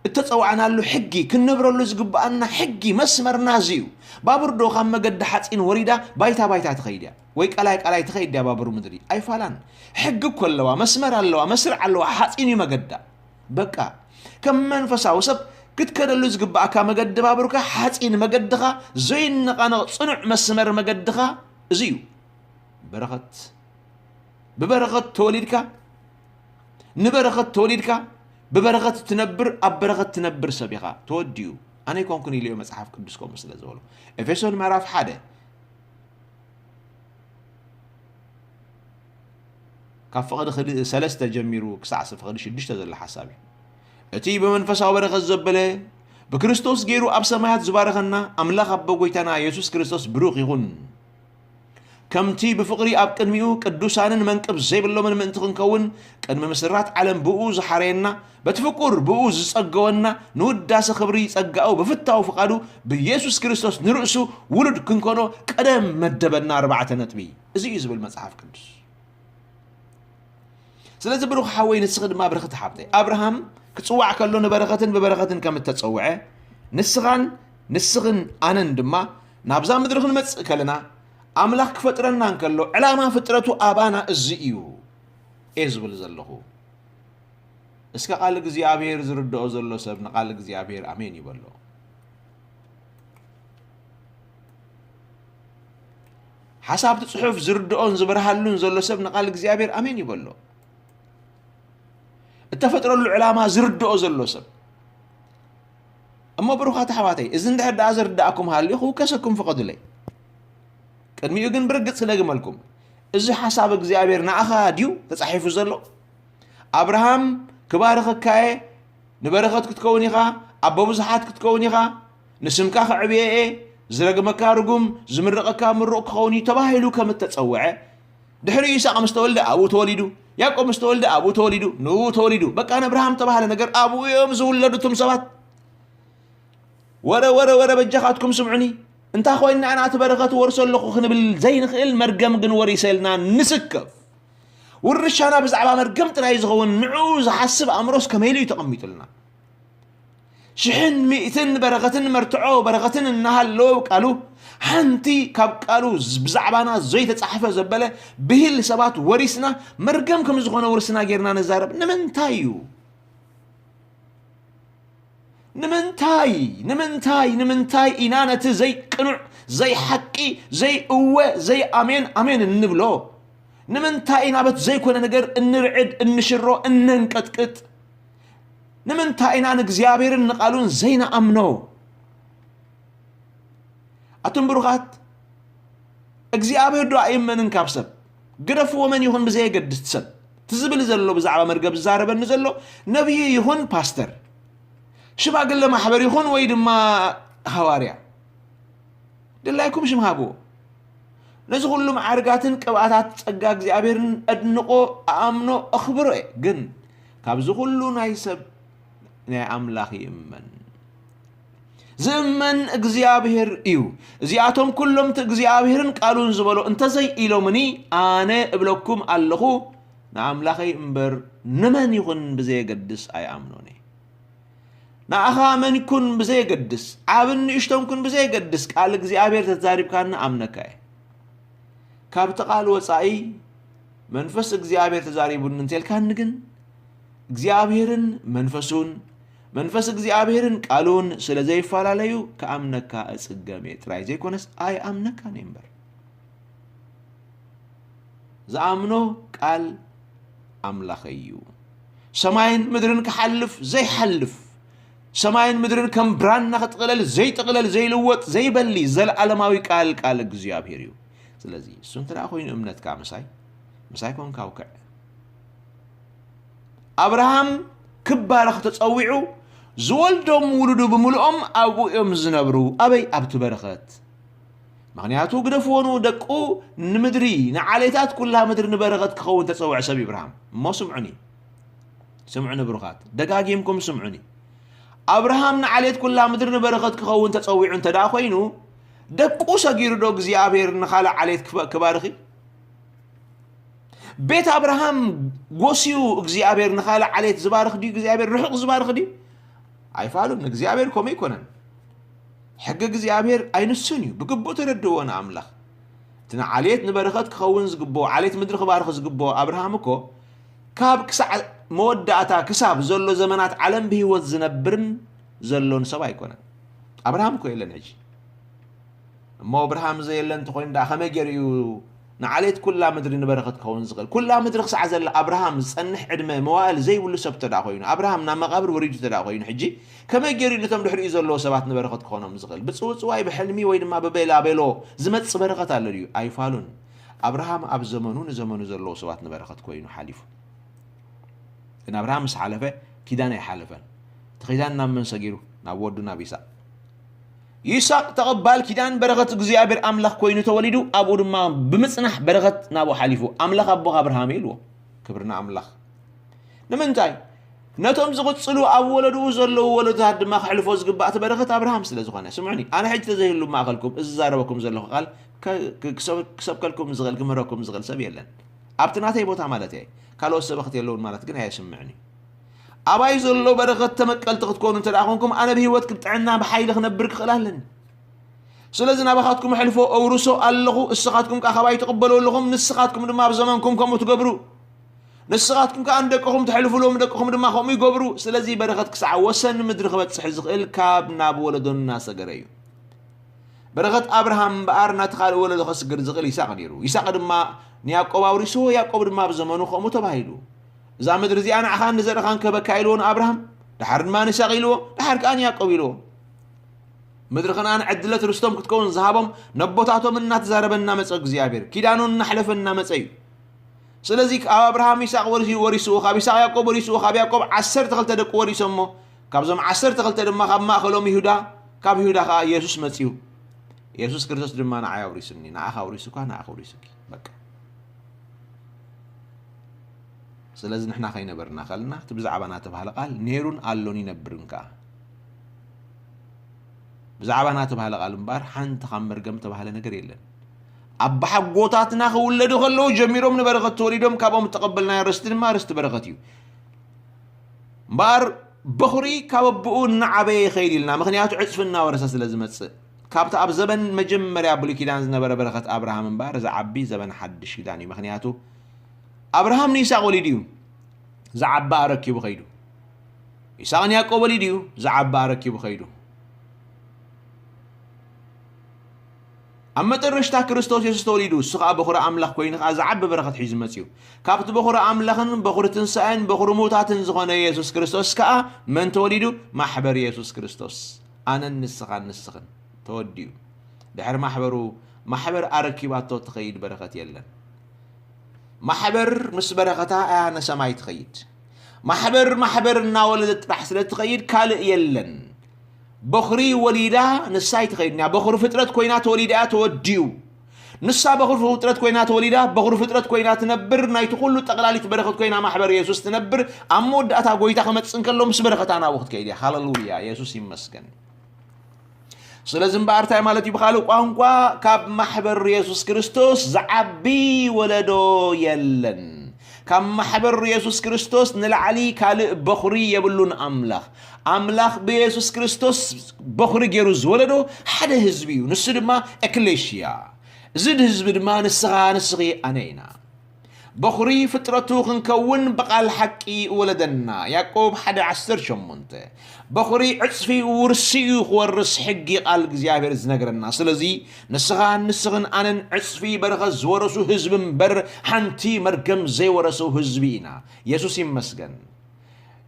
እተጸዋዕናሉ ሕጊ፣ ክንነብረሉ ዝግብኣና ሕጊ መስመርና እዚ እዩ። ባቡር ዶ ካብ መገዲ ሓጺን ወሪዳ ባይታ ባይታ ትኸይድ እያ ወይ ቀላይ ቀላይ ትኸይድ እያ? ባቡር ምድሪ ኣይፋላን። ሕጊ እኮ ኣለዋ፣ መስመር ኣለዋ፣ መስርዕ ኣለዋ፣ ሓጺን እዩ መገዳ። በቃ ከም መንፈሳዊ ሰብ ክትከደሉ ዝግብኣካ መገዲ ባቡርካ ሓጺን መገድኻ፣ ዘይነቓነቕ ጽኑዕ መስመር መገድኻ እዚ እዩ። በረኸት ብበረኸት ተወሊድካ፣ ንበረኸት ተወሊድካ፣ ብበረኸት ትነብር፣ ኣብ በረኸት ትነብር ሰብ ኢኻ። ተወዲኡ። ኣነ ኣይኮንኩን ኢሉ እዩ መጽሓፍ ቅዱስ ከምኡ ስለ ዝበሎ። ኤፌሶን ምዕራፍ ሓደ ካብ ፍቕዲ ክል-፣ ሰለስተ ጀሚሩ ክሳዕ ፍቕዲ ሽዱሽተ ዘሎ ሓሳብ እዩ። እቲ ብመንፈሳዊ በረኸት ዘበለ ብክርስቶስ ገይሩ ኣብ ሰማያት ዝባረኸና ኣምላኽ ኣቦ ጎይታና የሱስ ክርስቶስ ብሩኽ ይኹን። ከምቲ ብፍቕሪ ኣብ ቅድሚኡ ቅዱሳንን መንቅብ ዘይብሎምን ምእንቲ ክንከውን ቅድሚ ምስራት ዓለም ብኡ ዝሓረየና፣ በቲ ፍቁር ብኡ ዝጸገወና፣ ንውዳሰ ክብሪ ጸጋኡ ብፍታው ፍቓዱ ብየሱስ ክርስቶስ ንርእሱ ውሉድ ክንኮኖ ቀደም መደበና። ኣርባዕተ ነጥቢ። እዚ እዩ ዝብል መጽሓፍ ቅዱስ። ስለዚ ብሩኽ ሓወይ፣ ንስኺ ድማ ብርኽቲ ሓብተይ፣ ኣብርሃም ክጽዋዕ ከሎ ንበረኸትን ብበረኸትን ከም እተጸውዐ፣ ንስኻን ንስኽን ኣነን ድማ ናብዛ ምድሪ ክንመጽእ ከለና ኣምላኽ ክፈጥረና እንከሎ ዕላማ ፍጥረቱ ኣባና እዚ እዩ እየ ዝብል ዘለኹ። እስከ ቃል እግዚኣብሔር ዝርድኦ ዘሎ ሰብ ንቃል እግዚኣብሔር ኣሜን ይበሎ። ሓሳብ እቲ ጽሑፍ ዝርድኦን ዝበርሃሉን ዘሎ ሰብ ንቃል እግዚኣብሔር ኣሜን ይበሎ። እተፈጥረሉ ዕላማ ዝርድኦ ዘሎ ሰብ። እሞ ብሩኻት ኣሕዋተይ፣ እዚ እንድሕር ደኣ ዝርድኣኩም ሃልዩ ክውከሰኩም ፍቐዱለይ። ቅድሚኡ ግን ብርግጽ ክደግመልኩም፣ እዚ ሓሳብ እግዚኣብሔር ንኣኻ ድዩ ተጻሒፉ ዘሎ? ኣብርሃም ክባርኸካየ፣ ንበረኸት ክትከውን ኢኻ፣ ኣቦ ብዙሓት ክትከውን ኢኻ፣ ንስምካ ከዕብየ እየ፣ ዝረግመካ ርጉም፣ ዝምርቐካ ምሩቕ ክኸውን እዩ ተባሂሉ ከም እተጸውዐ፣ ድሕሪኡ ይስሐቅ ምስ ተወልደ ኣብኡ ተወሊዱ፣ ያዕቆብ ምስ ተወልደ ኣብኡ ተወሊዱ፣ ንኡ ተወሊዱ። በቃ ንኣብርሃም ተባህለ ነገር ኣብኡ እዮም ዝውለዱ እቶም ሰባት። ወረ፣ ወረ፣ ወረ፣ በጃኻትኩም ስምዑኒ። እንታ ኮይንና ኢና እቲ በረኸት ወርሶ ኣለኹ ክንብል ዘይንኽእል፣ መርገም ግን ወሪሰ ኢልና ንስከፍ። ውርሻና ብዛዕባ መርገም ጥራይ ዝኸውን ንዕኡ ዝሓስብ ኣእምሮስ ከመይ ኢሉ እዩ ተቐሚጡልና? ሽሕን ሚእትን በረኸትን መርትዖ በረኸትን እናሃለወ ቃሉ፣ ሓንቲ ካብ ቃሉ ዝ-፣ ብዛዕባና ዘይተጻሕፈ ዘበለ ብሂል ሰባት ወሪስና፣ መርገም ከም ዝኾነ ውርስና ጌርና ንዛረብ ንምንታይ እዩ? ንምንታይ፣ ንምንታይ፣ ንምንታይ ኢና ነቲ ዘይቅኑዕ፣ ዘይሓቂ፣ ዘይእወ፣ ዘይኣሜን፣ ኣሜን እንብሎ? ንምንታይ ኢና በቲ ዘይኮነ ነገር እንርዕድ፣ እንሽሮ፣ እነንቀጥቅጥ? ንምንታይ ኢና ንእግዚኣብሔርን ንቓሉን ዘይንኣምኖ? ኣቱም ብሩኻት፣ እግዚኣብሔር ዶ ኣይእመንን ካብ ሰብ? ግደፍዎ፣ መን ይኹን ብዘየገድስ ሰብ። እቲ ዝብል ዘሎ ብዛዕባ መርገም ዝዛረበኒ ዘሎ ነብዪ ይኹን ፓስተር፣ ሽማግለ ማሕበር ይኹን ወይ ድማ ሃዋርያ፣ ድላይኩም ሽም ሃብዎ። ነዚ ኩሉ መዓርጋትን ቅብኣታት ጸጋ እግዚኣብሔርን ኣድንቆ፣ ኣኣምኖ፣ ኣኽብሮ እየ። ግን ካብዚ ኩሉ ናይ ሰብ ናይ ኣምላኽ ይእመን። ዝእመን እግዚኣብሔር እዩ። እዚኣቶም ኩሎም እቲ እግዚኣብሔርን ቃሉን ዝበሎ እንተዘይ ኢሎምኒ፣ ኣነ እብለኩም ኣለኹ፣ ንኣምላኸይ እምበር ንመን ይኹን ብዘየገድስ ኣይኣምኖን እየ። ንኣኻ መን ይኩን ብዘየገድስ፣ ዓብን ንእሽቶን ኩን ብዘየገድስ፣ ቃል እግዚኣብሔር ተዛሪብካኒ ኣምነካ እየ። ካብቲ ቃል ወጻኢ መንፈስ እግዚኣብሔር ተዛሪቡኒ እንተልካኒ ግን እግዚኣብሔርን መንፈሱን፣ መንፈስ እግዚኣብሔርን ቃሉን ስለ ዘይፈላለዩ ክኣምነካ እጽገም እየ ጥራይ ዘይኮነስ ኣይኣምነካን እየ እምበር። ዝኣምኖ ቃል ኣምላኸይ እዩ። ሰማይን ምድርን ክሓልፍ ዘይሓልፍ፣ ሰማይን ምድርን ከም ብራና ክጥቕለል ዘይጥቕለል ዘይልወጥ ዘይበሊ ዘለዓለማዊ ቃል ቃል እግዚኣብሔር እዩ። ስለዚ እሱ እንተ ደኣ ኮይኑ እምነትካ ምሳይ ምሳይ ኮንካ ውክዕ። ኣብርሃም ክባረኽ ተጸዊዑ ዝወልዶም ውሉዱ ብምልኦም ኣብኡ እዮም ዝነብሩ። ኣበይ ኣብቲ በረኸት። ምኽንያቱ ግደፍዎ ንደቁ ንምድሪ ንዓሌታት ኩላ ምድሪ ንበረኸት ክኸውን ተጸውዐ ሰብ ይብርሃም። እሞ ስምዑኒ፣ ስምዑኒ ብሩኻት፣ ደጋጊምኩም ስምዑኒ። ኣብርሃም ንዓሌት ኩላ ምድሪ ንበረኸት ክኸውን ተጸዊዑ እንተ ደኣ ኮይኑ ደቁ ሰጊሩ ዶ እግዚኣብሔር ንኻልእ ዓሌት ክባርኺ? ቤት ኣብርሃም ጎስዩ እግዚኣብሔር ንኻልእ ዓሌት ዝባርኽ ድዩ እግዚኣብሔር ርሑቕ ዝባርኽ ድዩ? ኣይፋሉን። እግዚኣብሔር ከምኡ ኣይኮነን። ሕጊ እግዚኣብሔር ኣይንሱን እዩ። ብግቡእ ተረድእዎ ንኣምላኽ። እቲ ንዓሌት ንበረኸት ክኸውን ዝግብኦ ዓሌት ምድሪ ክባርኽ ዝግብኦ ኣብርሃም እኮ ካብ ክሳዕ መወዳእታ ክሳብ ዘሎ ዘመናት ዓለም ብህይወት ዝነብርን ዘሎን ሰብ ኣይኮነን። ኣብርሃም እኮ የለን ሕጂ። እሞ ኣብርሃም ዘየለ እንተኾይኑ ደኣ ከመይ ገይሩ እዩ ንዓሌት ኩላ ምድሪ ንበረኸት ክኸውን ዝኽእል? ኩላ ምድሪ ክሳዕ ዘላ ኣብርሃም ዝጸንሕ ዕድመ መዋእል ዘይብሉ ሰብ ተደኣ ኮይኑ ኣብርሃም ናብ መቓብር ወሪዱ ተደኣ ኮይኑ ሕጂ ከመይ ገይሩ እዩ ነቶም ድሕሪኡ ዘለዉ ሰባት ንበረኸት ክኾኖም ዝኽእል? ብጽውጽዋይ ብሕልሚ ወይ ድማ ብቤላቤሎ ዝመጽእ በረኸት ኣሎ ድዩ? ኣይፋሉን። ኣብርሃም ኣብ ዘመኑ ንዘመኑ ዘለዉ ሰባት ንበረኸት ኮይኑ ሓሊፉ። ግን ኣብርሃም ምስ ሓለፈ ኪዳን ኣይሓለፈን። እቲ ኪዳን ናብ መን ሰጊሩ? ናብ ወዱ ናብ ይስሐቅ። ይስሐቅ ተቐባል ኪዳን በረኸት እግዚኣብሔር ኣምላኽ ኮይኑ ተወሊዱ ኣብኡ ድማ ብምጽናሕ በረኸት ናብኡ ሓሊፉ ኣምላኽ ኣቦኻ ኣብርሃም እዩ ኢልዎ። ክብሪ ንኣምላኽ። ንምንታይ? ነቶም ዝቕጽሉ ኣብ ወለድኡ ዘለዉ ወለዶታት ድማ ክሕልፎ ዝግባእ እቲ በረኸት ኣብርሃም ስለ ዝኾነ። ስምዑኒ፣ ኣነ ሕጂ ተዘይህሉ ማእኸልኩም እዚ ዝዛረበኩም ዘለኹ ቃል ክሰብከልኩም ዝኽእል ክምህረኩም ዝኽእል ሰብ የለን። ኣብቲ ናተይ ቦታ ማለት እየ። ካልኦት ሰበኽቲ የለውን ማለት ግን ኣየስምዕን እዩ። ኣባይ ዘሎ በረኸት ተመቀልቲ ክትኮኑ እንተ ደኣ ኮንኩም ኣነ ብህይወት ክብጥዕና ብሓይሊ ክነብር ክኽእል ኣለኒ። ስለዚ ናባኻትኩም ሕልፎ ኣውርሶ ኣለኹ፣ እስኻትኩም ከኣ ካባይ ትቕበሉ ኣለኹም፣ ንስኻትኩም ድማ ኣብ ዘመንኩም ከምኡ ትገብሩ። ንስኻትኩም ከኣ ንደቅኹም ትሕልፉሎም፣ ደቅኹም ድማ ከምኡ ይገብሩ። ስለዚ በረኸት ክሳዕ ወሰን ምድሪ ክበጽሕ ዝኽእል ካብ ናብ ወለዶ እናሰገረ እዩ። በረኸት ኣብርሃም እምበኣር ናቲ ካልእ ወለዶ ከስግር ዝኽእል ይስሐቅ ነይሩ። ይስሐቅ ድማ ንያዕቆብ ኣውሪስዎ፣ ያዕቆብ ድማ ኣብ ዘመኑ ከምኡ ተባሂሉ። እዛ ምድሪ እዚኣ ንዓኻን ንዘርእኻን ክህበካ ኢልዎ ንኣብርሃም፣ ደሓር ድማ ንይስሐቅ ኢልዎ፣ ደሓር ከኣ ንያዕቆብ ኢልዎ። ምድሪ ከነኣን ዕድለት ርስቶም ክትከውን ዝሃቦም ነቦታቶም እናተዛረበ እናመጸ እግዚኣብሔር ኪዳኑ እናሕለፈ እናመጸ እዩ። ስለዚ ካብ ኣብርሃም ይስሐቅ ወሪሱ፣ ካብ ይስሐቅ ያዕቆብ ወሪሱ፣ ካብ ያዕቆብ ዓሰርተ ክልተ ደቁ ወሪሶሞ፣ ካብዞም ዓሰርተ ክልተ ድማ ካብ ማእኸሎም ይሁዳ፣ ካብ ይሁዳ ከኣ የሱስ መጺኡ። የሱስ ክርስቶስ ድማ ንዓይ ኣውሪሱኒ፣ ንዓኻ ኣውሪሱካ፣ ንዓኻ ኣውሪሱኪ። በቃ። ስለዚ ንሕና ከይነበርና ከልና እቲ ብዛዕባ ናተባህለ ቃል ነይሩን ኣሎን ይነብርን ከኣ። ብዛዕባ ናተባህለ ቃል እምበኣር ሓንቲ ካብ መርገም ተባህለ ነገር የለን። ኣባሓጎታትና ክውለዱ ከለዉ ጀሚሮም ንበረኸት ተወሊዶም ካብኦም እተቐበልናዮ ርስቲ ድማ ርስቲ በረኸት እዩ። እምበኣር በኹሪ ካብ ኣቦኡ እናዓበየ ይኸይድ ኢልና፣ ምኽንያቱ ዕጽፊ እናወረሰ ስለ ዝመጽእ። ካብቲ ኣብ ዘበን መጀመርያ ብሉይ ኪዳን ዝነበረ በረኸት ኣብርሃም እምበኣር ዝዓቢ ዘበን ሓድሽ ኪዳን እዩ። ምኽንያቱ ኣብርሃም ንይስሐቅ ወሊዱ እዩ፣ ዝዓቢ ኣረኪቡ ኸይዱ። ይስሐቅ ንያዕቆብ ወሊዱ እዩ፣ ዝዓቢ ኣረኪቡ ኸይዱ። ኣብ መጠረሽታ ክርስቶስ የሱስ ተወሊዱ፣ እሱ ኸኣ በኹሪ ኣምላኽ ኮይኑ ኸኣ ዝዓቢ በረኸት ሒዙ መጺኡ። ካብቲ በኹሪ ኣምላኽን በኹሪ ትንሳኤን በኹሪ ምዉታትን ዝኾነ የሱስ ክርስቶስ ከኣ መን ተወሊዱ? ማሕበር የሱስ ክርስቶስ። ኣነን ንስኻን ንስኽን ተወዲኡ። ድሕሪ ማሕበሩ፣ ማሕበር ኣረኪባቶ ትኸይድ በረኸት የለን። ማሕበር ምስ በረኸታ እያ ንሰማይ ትኸይድ። ማሕበር፣ ማሕበር እናወለደት ጥራሕ ስለ ትኸይድ ካልእ የለን። በኹሪ ወሊዳ ንሳ ኣይትኸይድን እያ። በኹሪ ፍጥረት ኮይና ተወሊዳ እያ፣ ተወዲኡ። ንሳ በኹሪ ፍጥረት ኮይና ተወሊዳ፣ በኹሪ ፍጥረት ኮይና ትነብር፣ ናይቲ ኩሉ ጠቕላሊት በረኸት ኮይና ማሕበር የሱስ ትነብር። ኣብ መወዳእታ ጎይታ ክመጽእ እንከሎ ምስ በረኸታ ናብኡ ክትከይድ እያ። ሃለሉያ፣ የሱስ ይመስገን። ስለዚ እምበኣር እንታይ ማለት እዩ? ብኻልእ ቋንቋ ካብ ማሕበር የሱስ ክርስቶስ ዝዓቢ ወለዶ የለን። ካብ ማሕበር የሱስ ክርስቶስ ንላዕሊ ካልእ በኹሪ የብሉን ኣምላኽ። ኣምላኽ ብየሱስ ክርስቶስ በኹሪ ገይሩ ዝወለዶ ሓደ ህዝቢ እዩ። ንሱ ድማ ኤክሌሽያ። እዚ ህዝቢ ድማ ንስኻ፣ ንስኺ፣ ኣነ ኢና። በኹሪ ፍጥረቱ ክንከውን ብቓል ሓቂ ወለደና። ያዕቆብ ሓደ ዓሰርተ ሸሞንተ። በኹሪ ዕጽፊ ውርሲ እዩ ክወርስ ሕጊ ቃል እግዚኣብሔር ዝነግረና። ስለዚ ንስኻን ንስኽን ኣነን ዕጽፊ በረኸት ዝወረሱ ህዝቢ እምበር ሓንቲ መርገም ዘይወረሱ ህዝቢ ኢና። የሱስ ይመስገን።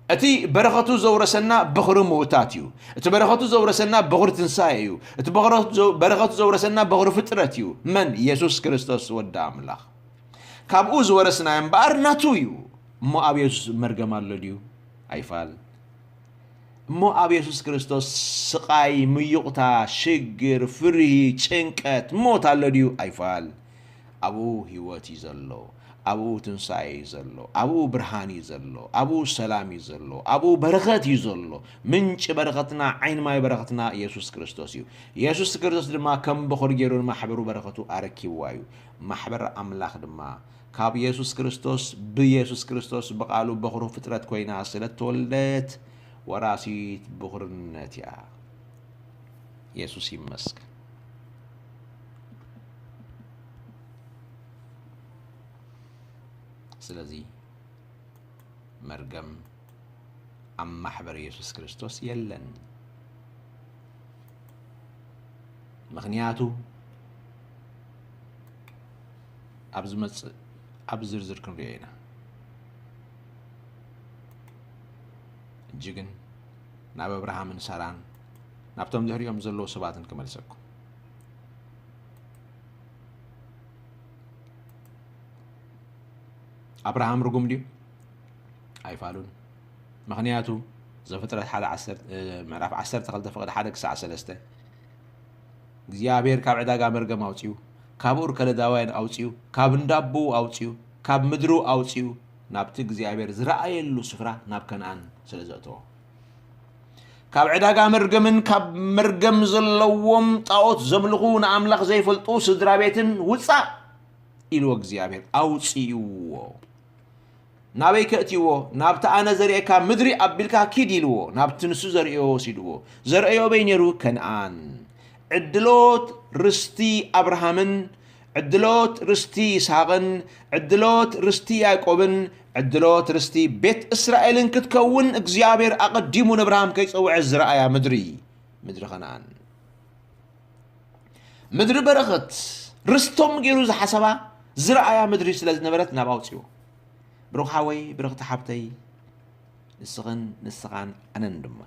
እቲ በረኸቱ ዘውረሰና በኹሪ ምውታት እዩ። እቲ በረኸቱ ዘውረሰና በኹሪ ትንሳኤ እዩ። እቲ በረኸቱ ዘው-፣ በረኸቱ ዘውረሰና በኹሪ ፍጥረት እዩ። መን? የሱስ ክርስቶስ ወዲ ኣምላኽ። ካብኡ ዝወረስናዮ እምበኣር ናቱ እዩ። እሞ ኣብ የሱስ መርገም ኣሎ ድዩ? ኣይፋል። እሞ ኣብ የሱስ ክርስቶስ ስቓይ፣ ምዩቕታ፣ ሽግር፣ ፍርሂ፣ ጭንቀት፣ ሞት ኣሎ ድዩ? ኣይፋል። ኣብኡ ህይወት እዩ ዘሎ። ኣብኡ ትንሳኤ እዩ ዘሎ። ኣብኡ ብርሃን እዩ ዘሎ። ኣብኡ ሰላም እዩ ዘሎ። ኣብኡ በረኸት እዩ ዘሎ። ምንጪ በረኸትና፣ ዓይኒ ማይ በረኸትና የሱስ ክርስቶስ እዩ። የሱስ ክርስቶስ ድማ ከም በኹሪ ገይሩ ንማሕበሩ በረኸቱ ኣረኪብዋ እዩ። ማሕበር ኣምላኽ ድማ ካብ የሱስ ክርስቶስ፣ ብየሱስ ክርስቶስ፣ ብቓሉ በኹሪ ፍጥረት ኮይና ስለ እተወልደት፣ ወራሲት ብኹርነት እያ። የሱስ ይመስገን። ስለዚ መርገም ኣብ ማሕበር የሱስ ክርስቶስ የለን። ምኽንያቱ ኣብ ዝመጽእ ኣብ ዝርዝር ክንሪኦ ኢና። ሕጂ ግን ናብ ኣብርሃምን ሳራን ናብቶም ድሕሪኦም ዘለዉ ሰባትን ክመልሰኩም። ኣብርሃም ርጉም ድዩ? ኣይፋሉን። ምኽንያቱ ዘፍጥረት ሓደ ዓሰርተ፣ እ፣ ምዕራፍ ዓሰርተ ክልተ ፍቕዲ ሓደ ክሳዕ ሰለስተ እግዚኣብሔር ካብ ዕዳጋ መርገም ኣውፅዩ፣ ካብ ኡር ከለዳውያን ኣውፅዩ፣ ካብ እንዳቦኡ ኣውፅዩ፣ ካብ ምድሩ ኣውፅዩ፣ ናብቲ እግዚኣብሔር ዝረኣየሉ ስፍራ ናብ ከነኣን ስለ ዘእተዎ። ካብ ዕዳጋ መርገምን ካብ መርገም ዘለዎም ጣዖት ዘምልኹ ንኣምላኽ ዘይፈልጡ ስድራ ቤትን ውፃእ ኢልዎ እግዚኣብሔር ኣውፅይዎ። ናበይ ከእትይዎ? ናብቲ ኣነ ዘርእየካ ምድሪ ኣቢልካ ኪድ ኢልዎ። ናብቲ ንሱ ዘርእዮ ወሲድዎ። ዘርእዮ ኣበይ ነይሩ? ከነኣን። ዕድሎት ርስቲ ኣብርሃምን፣ ዕድሎት ርስቲ ይስሃቅን፣ ዕድሎት ርስቲ ያዕቆብን፣ ዕድሎት ርስቲ ቤት እስራኤልን ክትከውን እግዚኣብሔር ኣቐዲሙ ንኣብርሃም ከይጸውዐ ዝረኣያ ምድሪ፣ ምድሪ ከነኣን። ምድሪ በረኸት ርስቶም ገይሩ ዝሓሰባ ዝረኣያ ምድሪ ስለ ዝነበረት ናብ ኣውፅዎ። ብሩኽ ሓወይ፣ ብርኽቲ ሓብተይ፣ ንስኽን ንስኻን ኣነን ድማ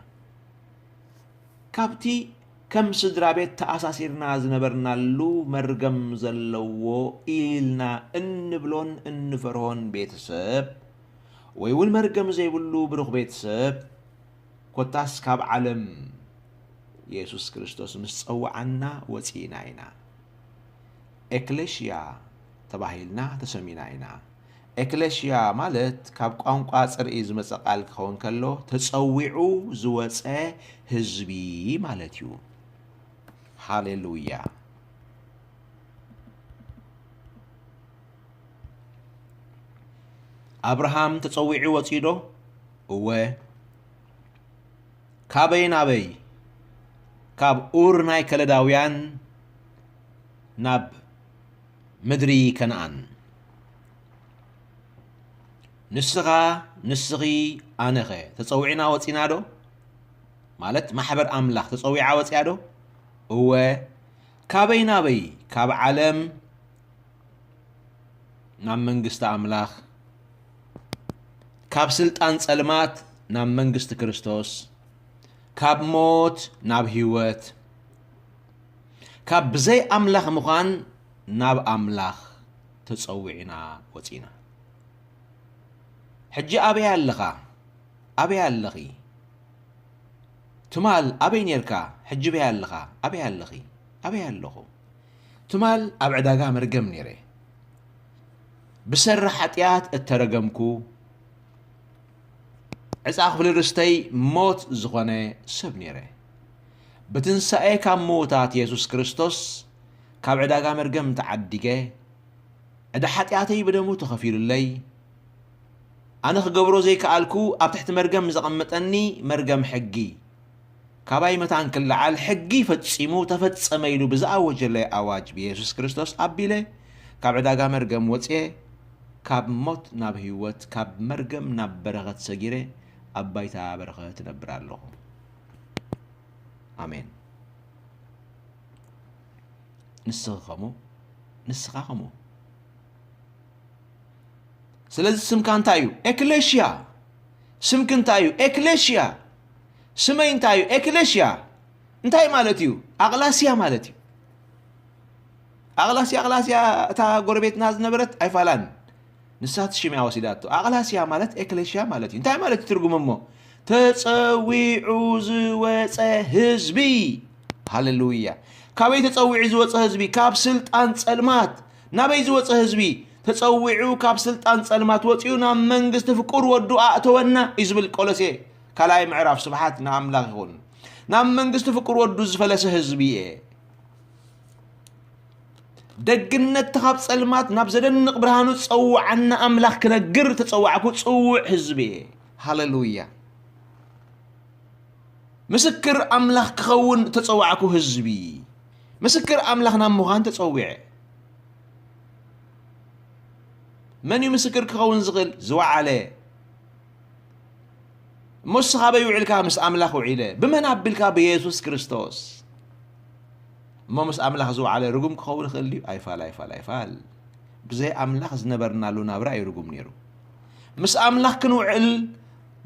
ካብቲ ከም ስድራ ቤት ተኣሳሲርና ዝነበርናሉ መርገም ዘለዎ ኢልና እንብሎን እንፈርሆን ቤተሰብ ወይ እውን መርገም ዘይብሉ ብሩኽ ቤተሰብ ኮታስ ካብ ዓለም የሱስ ክርስቶስ ምስ ጸውዓና ወጺእና ኢና። ኤክሌሽያ ተባሂልና ተሰሚና ኢና። ኤክሌሽያ ማለት ካብ ቋንቋ ጽርኢ ዝመጸ ቃል ክኸውን ከሎ፣ ተጸዊዑ ዝወጸ ህዝቢ ማለት እዩ። ሃሌሉያ። ኣብርሃም ተጸዊዑ ወጺኡ ዶ? እወ። ካበይ ናበይ? ካብ ኡር ናይ ከለዳውያን ናብ ምድሪ ከነኣን። ንስኻ፣ ንስኺ፣ ኣነኸ ተጸዊዕና ወጺና ዶ? ማለት ማሕበር ኣምላኽ ተጸዊዓ ወጺኣ ዶ? እወ። ካበይ ናበይ? ካብ ዓለም ናብ መንግስቲ ኣምላኽ፣ ካብ ስልጣን ጸልማት ናብ መንግስቲ ክርስቶስ፣ ካብ ሞት ናብ ህይወት፣ ካብ ብዘይ ኣምላኽ ምዃን ናብ ኣምላኽ ተጸዊዕና ወጺና። ሕጂ ኣበይ ኣለኻ? ኣበይ ኣለኺ? ትማል ኣበይ ኔርካ? ሕጂ በይ ኣለኻ? ኣበይ ኣለኺ? ኣበይ ኣለኹ? ትማል ኣብ ዕዳጋ መርገም ኔረ። ብሰሪ ሓጢኣት እተረገምኩ፣ ዕፃ ክፍሊ ርስተይ ሞት ዝኾነ ሰብ ኔረ። ብትንሳኤ ካብ ምዉታት የሱስ ክርስቶስ ካብ ዕዳጋ መርገም ተዓዲገ፣ ዕዳ ሓጢኣተይ ብደሙ ተኸፊሉለይ፣ ኣነ ክገብሮ ዘይከኣልኩ ኣብ ትሕቲ መርገም ዘቐመጠኒ መርገም ሕጊ ካባይ መታን ክለዓል ሕጊ ፈጺሙ ተፈጸመ ኢሉ ብዝኣወጀለይ ኣዋጅ ብየሱስ ክርስቶስ ኣቢለ ካብ ዕዳጋ መርገም ወጽየ ካብ ሞት ናብ ህይወት ካብ መርገም ናብ በረኸት ሰጊረ ኣብ ባይታ በረኸት እነብር ኣለኹ። ኣሜን። ንስኺ ከምኡ፣ ንስኻ ከምኡ። ስለዚ ስምካ እንታይ እዩ? ኤክሌሽያ። ስምኪ እንታይ እዩ? ኤክሌሽያ። ስመይ እንታይ እዩ? ኤክሌሽያ። እንታይ ማለት እዩ? ኣቕላስያ ማለት እዩ። ኣቕላስያ፣ ኣቕላስያ እታ ጎረቤትና ዝነበረት ኣይፋላን። ንሳ እቲ ሽም እያ ወሲዳቶ። ኣቕላስያ ማለት ኤክሌሽያ ማለት እዩ። እንታይ ማለት እዩ ትርጉሙ እሞ? ተጸዊዑ ዝወጸ ህዝቢ። ሃሌሉያ። ካበይ ተጸዊዑ ዝወጸ ህዝቢ? ካብ ስልጣን ጸልማት። ናበይ ዝወጸ ህዝቢ? ተጸዊዑ ካብ ስልጣን ጸልማት ወጺኡ ናብ መንግስቲ ፍቁር ወዱ ኣእተወና እዩ ዝብል ቆሎሴ ካልኣይ ምዕራፍ። ስብሓት ንኣምላኽ ይኹን። ናብ መንግስቲ ፍቁር ወዱ ዝፈለሰ ህዝቢ እየ። ደግነትካ ካብ ጸልማት ናብ ዘደንቕ ብርሃኑ ዝጸውዓና ኣምላኽ ክነግር ተጸዋዕኩ ጽውዕ ህዝቢ እየ። ሃሌሉያ። ምስክር ኣምላኽ ክኸውን ተጸዋዕኩ ህዝቢ። ምስክር ኣምላኽ ናብ ምዃን ተጸዊዐ። መን እዩ ምስክር ክኸውን ዝኽእል? ዝወዓለ። እሞ ንስኻ ኣበይ ውዒልካ? ምስ ኣምላኽ ውዒለ። ብመን ኣቢልካ? ብየሱስ ክርስቶስ። እሞ ምስ ኣምላኽ ዝወዓለ ርጉም ክኸውን ይኽእል ድዩ? ኣይፋል፣ ኣይፋል፣ ኣይፋል። ብዘይ ኣምላኽ ዝነበርናሉ ናብራ እዩ ርጉም ነይሩ። ምስ ኣምላኽ ክንውዕል፣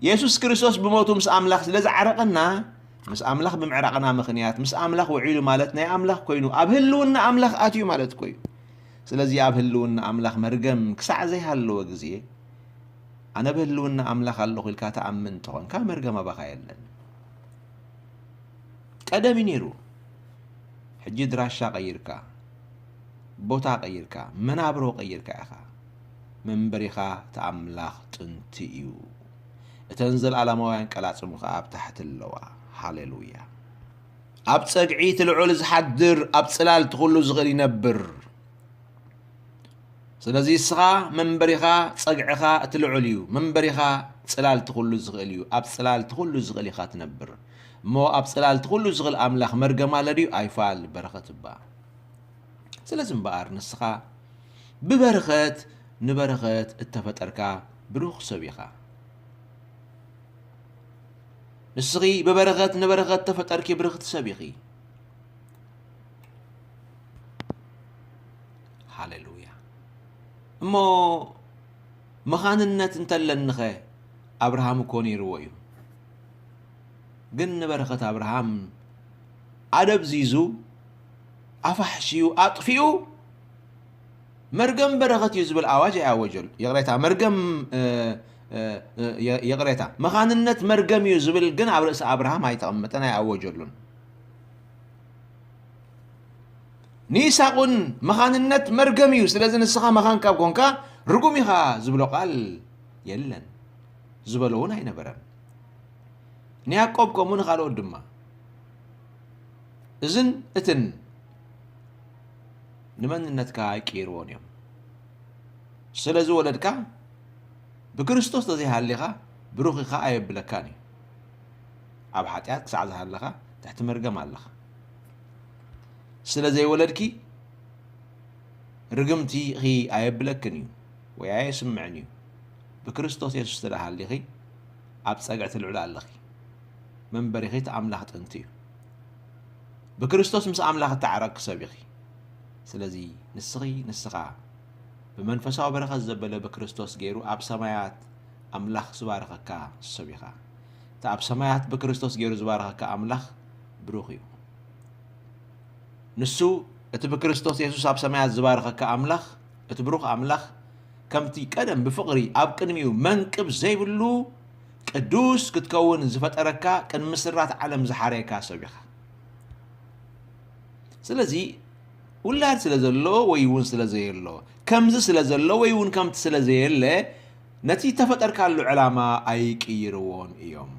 የሱስ ክርስቶስ ብሞቱ ምስ ኣምላኽ ስለ ዝዓረቐና፣ ምስ ኣምላኽ ብምዕራቕና ምኽንያት፣ ምስ ኣምላኽ ውዒሉ ማለት ናይ ኣምላኽ ኮይኑ፣ ኣብ ህልውና ኣምላኽ ኣትዩ ማለት እኮ እዩ። ስለዚ ኣብ ህልውና ኣምላኽ መርገም ክሳዕ ዘይሃለወ ግዜ፣ ኣነ ብህልውና ኣምላኽ ኣለኹ ኢልካ ትኣምን እንተኾንካ፣ መርገም ኣባኻ የለን። ቀደም እዩ ነይሩ። ሕጂ ድራሻ ቀይርካ፣ ቦታ ቀይርካ፣ መናብሮ ቀይርካ ኢኻ። መንበሪኻ እቲ ኣምላኽ ጥንቲ እዩ። እተን ዘለኣለማውያን ቀላጽሙ ኸኣ ኣብ ታሕቲ ኣለዋ። ሃሌሉያ። ኣብ ጸግዒ እቲ ልዑል ዝሓድር፣ ኣብ ጽላል እቲ ኹሉ ዝኽእል ይነብር። ስለዚ እስኻ መንበሪኻ፣ ጸግዕኻ እቲ ልዑል እዩ። መንበሪኻ ጽላል እቲ ኩሉ ዝኽእል እዩ። ኣብ ጽላል እቲ ኩሉ ዝኽእል ኢኻ ትነብር። እሞ ኣብ ጽላል እቲ ኩሉ ዝኽእል ኣምላኽ መርገም ኣሎ ድዩ? ኣይፋል፣ በረኸት እባ። ስለዚ እምበኣር ንስኻ ብበረኸት ንበረኸት እተፈጠርካ ብሩኽ ሰብ ኢኻ። ንስኺ ብበረኸት ንበረኸት ተፈጠርኪ ብርኽቲ ሰብ ኢኺ። ሃሌሉያ። እሞ መኻንነት እንተለኒኸ ኣብርሃም እኮ ነይርዎ እዩ። ግን ንበረኸት ኣብርሃም ኣደብዚዙ፣ ኣፋሕሽዩ፣ ኣጥፊኡ፣ መርገም በረኸት እዩ ዝብል ኣዋጅ ኣይኣወጀሉ። ይቕሬታ፣ መርገም፣ እ፣ እ፣ እ፣ የ-፣ ይቕሬታ፣ መኻንነት መርገም እዩ ዝብል ግን ኣብ ርእሲ ኣብርሃም ኣይተቐመጠን፣ ኣይኣወጀሉን። ንይስሓቅ እውን መኻንነት መርገም እዩ፣ ስለዚ ንስኻ መኻን ካብ ኮንካ ርጉም ኢኻ ዝብሎ ቃል የለን፣ ዝበሎ እውን ኣይነበረን። ንያዕቆብ ከምኡ ንኻልኦት ድማ እዝን እትን ንመንነትካ ኣይቅይርዎን እዮም። ስለ ዝወለድካ ብክርስቶስ ተዘይሃሊኻ ብሩኽ ኢኻ ኣየብለካን እዩ። ኣብ ሓጢኣት ክሳዕ ዝሃለኻ ትሕቲ መርገም ኣለኻ። ስለ ዘይወለድኪ ርግምቲ ኢኺ ኣየብለክን እዩ ወይ ኣየስምዕን እዩ። ብክርስቶስ የሱስ እንተ ደኣ ሃሊኺ ኣብ ጸግዒ ትልዕሉ ኣለኺ። መንበሪኺ እቲ ኣምላኽ ጥንቲ እዩ። ብክርስቶስ ምስ ኣምላኽ እተዓረቅኪ ሰብ ኢኺ። ስለዚ ንስኺ ንስኻ ብመንፈሳዊ በረኸት ዘበለ ብክርስቶስ ገይሩ ኣብ ሰማያት ኣምላኽ ዝባረኸካ ሰብ ኢኻ። እቲ ኣብ ሰማያት ብክርስቶስ ገይሩ ዝባረኸካ ኣምላኽ ብሩኽ እዩ። ንሱ እቲ ብክርስቶስ የሱስ ኣብ ሰማያት ዝባረኸካ ኣምላኽ፣ እቲ ብሩኽ ኣምላኽ፣ ከምቲ ቀደም ብፍቕሪ ኣብ ቅድሚኡ መንቅብ ዘይብሉ ቅዱስ ክትከውን ዝፈጠረካ፣ ቅድሚ ስራት ዓለም ዝሓረየካ ሰብ ኢኻ። ስለዚ ውላድ ስለ ዘሎ ወይ እውን ስለ ዘየሎ፣ ከምዚ ስለ ዘሎ ወይ እውን ከምቲ ስለ ዘየለ፣ ነቲ ተፈጠርካሉ ዕላማ ኣይቅይርዎን እዮም።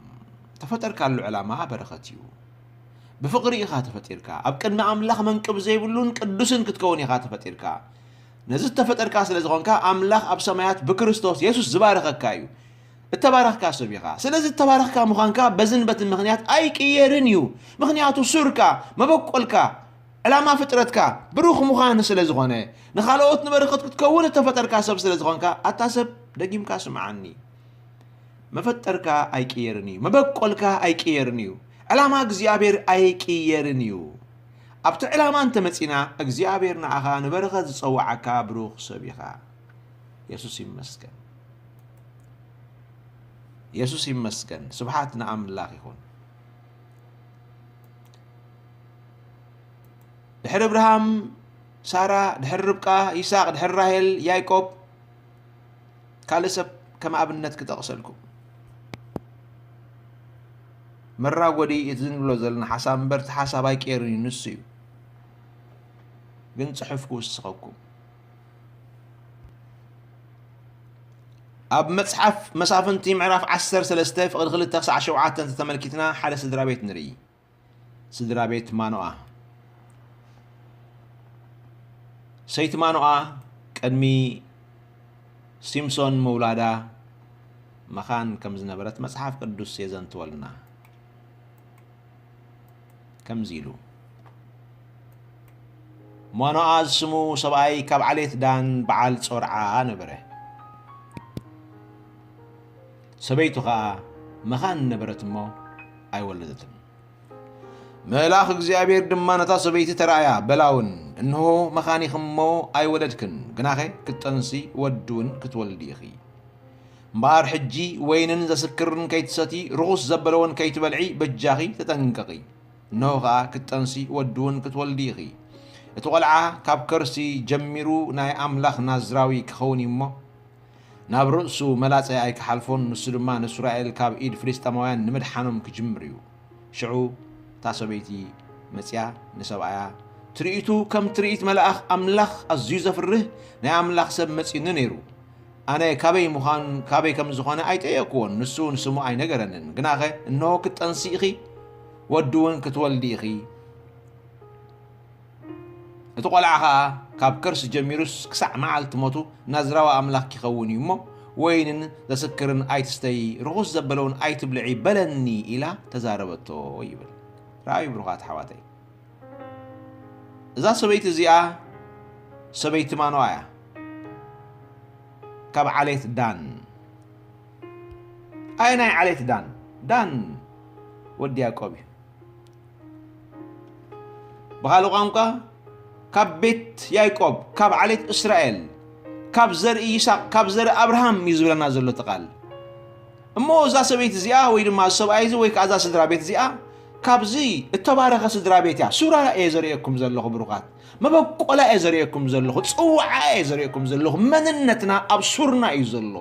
ተፈጠርካሉ ዕላማ በረኸት እዩ። ብፍቕሪ ኢኻ ተፈጢርካ። ኣብ ቅድሚ ኣምላኽ መንቅብ ዘይብሉን ቅዱስን ክትከውን ኢኻ ተፈጢርካ። ነዚ ዝተፈጠርካ ስለ ዝኾንካ፣ ኣምላኽ ኣብ ሰማያት ብክርስቶስ የሱስ ዝባረኸካ እዩ። እተባረኽካ ሰብ ኢኻ። ስለዚ እተባረኽካ ምዃንካ በዝን በትን ምኽንያት ኣይቅየርን እዩ። ምኽንያቱ ሱርካ፣ መበቆልካ፣ ዕላማ ፍጥረትካ ብሩኽ ምዃን ስለ ዝኾነ፣ ንኻልኦት ንበረኸት ክትከውን እተፈጠርካ ሰብ ስለ ዝኾንካ፣ ኣታ ሰብ ደጊምካ ስምዓኒ። መፈጠርካ ኣይቅየርን እዩ። መበቆልካ ኣይቅየርን እዩ። ዕላማ እግዚኣብሔር ኣይቅየርን እዩ። ኣብቲ ዕላማ እንተመጺና፣ እግዚኣብሔር ንኣኻ ንበረኸት ዝጸውዓካ ብሩኽ ሰብ ኢኻ። የሱስ ይመስገን። የሱስ ይመስገን። ስብሓት ንኣምላኽ ይኹን። ድሕሪ እብርሃም፣ ሳራ፣ ድሕሪ ርብቃ፣ ይስሐቅ፣ ድሕሪ ራሄል፣ ያዕቆብ፣ ካልእ ሰብ ከም ኣብነት ክጠቕሰልኩም። መራጎዲ እቲ ንብሎ ዘለና ሓሳብ እምበር፣ እቲ ሓሳብ ኣይቀየርን እዩ፣ ንሱ እዩ። ግን ጽሑፍ ክውስኸኩም። ኣብ መጽሓፍ መሳፍንቲ ምዕራፍ ዓሰርተ ሰለስተ ፍቕዲ ክልተ ክሳዕ ሸውዓተ እንተተመልኪትና፣ ሓደ ስድራ ቤት ንርኢ። ስድራ ቤት ማኖኣ። ሰይቲ ማኖኣ ቅድሚ ሲምሶን ምውላዳ መኻን ከም ዝነበረት መጽሓፍ ቅዱስ የዘንትወልና። ከምዚ ኢሉ፣ ማኖኣ ዝስሙ ሰብኣይ ካብ ዓሌት ዳን በዓል ጾርዓ ነበረ። ሰበይቱ ኸኣ መኻን ነበረት እሞ ኣይወለደትን። መልኣኽ እግዚኣብሔር ድማ ነታ ሰበይቲ ተራእያ፣ በላ እውን፣ እንሆ፣ መኻን ኢኺ እሞ ኣይወለድክን፣ ግናኸ ክትጠንሲ ወዲ እውን ክትወልዲ ኢኺ። እምበኣር ሕጂ ወይንን ዘስክርን ከይትሰቲ፣ ርኹስ ዘበለ እውን ከይትበልዒ በጃኺ ተጠንቀቒ። እንሆ ኸኣ ክትጠንሲ ወዲ እውን ክትወልዲ ኢኺ። እቲ ቈልዓ ካብ ከርሲ ጀሚሩ ናይ ኣምላኽ ናዝራዊ ክኸውን እዩ እሞ፣ ናብ ርእሱ መላጸ ኣይክሓልፎን፣ ንሱ ድማ ንእስራኤል ካብ ኢድ ፍልስጤማውያን ንምድሓኖም ክጅምር እዩ። ሽዑ እታ ሰበይቲ መጺኣ ንሰብኣያ፣ ትርኢቱ ከም ትርኢት መልኣኽ ኣምላኽ ኣዝዩ ዘፍርህ ናይ ኣምላኽ ሰብ መጺኡኒ ነይሩ። ኣነ ካበይ ምዃን፣ ካበይ ከም ዝኾነ ኣይጠየቅኩዎን፣ ንሱ እውን ስሙ ኣይነገረንን። ግናኸ፣ እንሆ ክትጠንሲ ኢኺ፣ ወዲ እውን ክትወልዲ ኢኺ። እቲ ቈልዓ ኸኣ ካብ ከርሲ ጀሚሩስ ክሳዕ መዓልቲ ሞቱ ናዝራዊ ኣምላኽ ኪኸውን እዩ እሞ፣ ወይንን ዘስክርን ኣይትስተዪ፣ ርኹስ ዘበለውን ኣይትብልዒ በለኒ ኢላ ተዛረበቶ ይብል። ረኣዩ ብሩኻት ኣሕዋተይ። እዛ ሰበይቲ እዚኣ ሰበይቲ ማኖኣ እያ። ካብ ዓሌት ዳን። ኣየናይ ዓሌት ዳን? ዳን ወዲ ያዕቆብ እዩ። ብኻልእ ቋንቋ፣ ካብ ቤት ያዕቆብ፣ ካብ ዓሌት እስራኤል፣ ካብ ዘርኢ ይስሐቅ፣ ካብ ዘርኢ ኣብርሃም እዩ ዝብለና ዘሎ እቲ ቃል። እሞ እዛ ሰበይቲ እዚኣ ወይ ድማ እዚ ሰብኣይ እዚ ወይ ከዓ እዛ ስድራ ቤት እዚኣ ካብዚ እተባረኸ ስድራ ቤት እያ። ሱራ እየ ዘርእየኩም ዘለኹ ብሩኻት። መበቆላ እየ ዘርእየኩም ዘለኹ። ጽዋዓ እየ ዘርእየኩም ዘለኹ። መንነትና ኣብ ሱርና እዩ ዘሎ።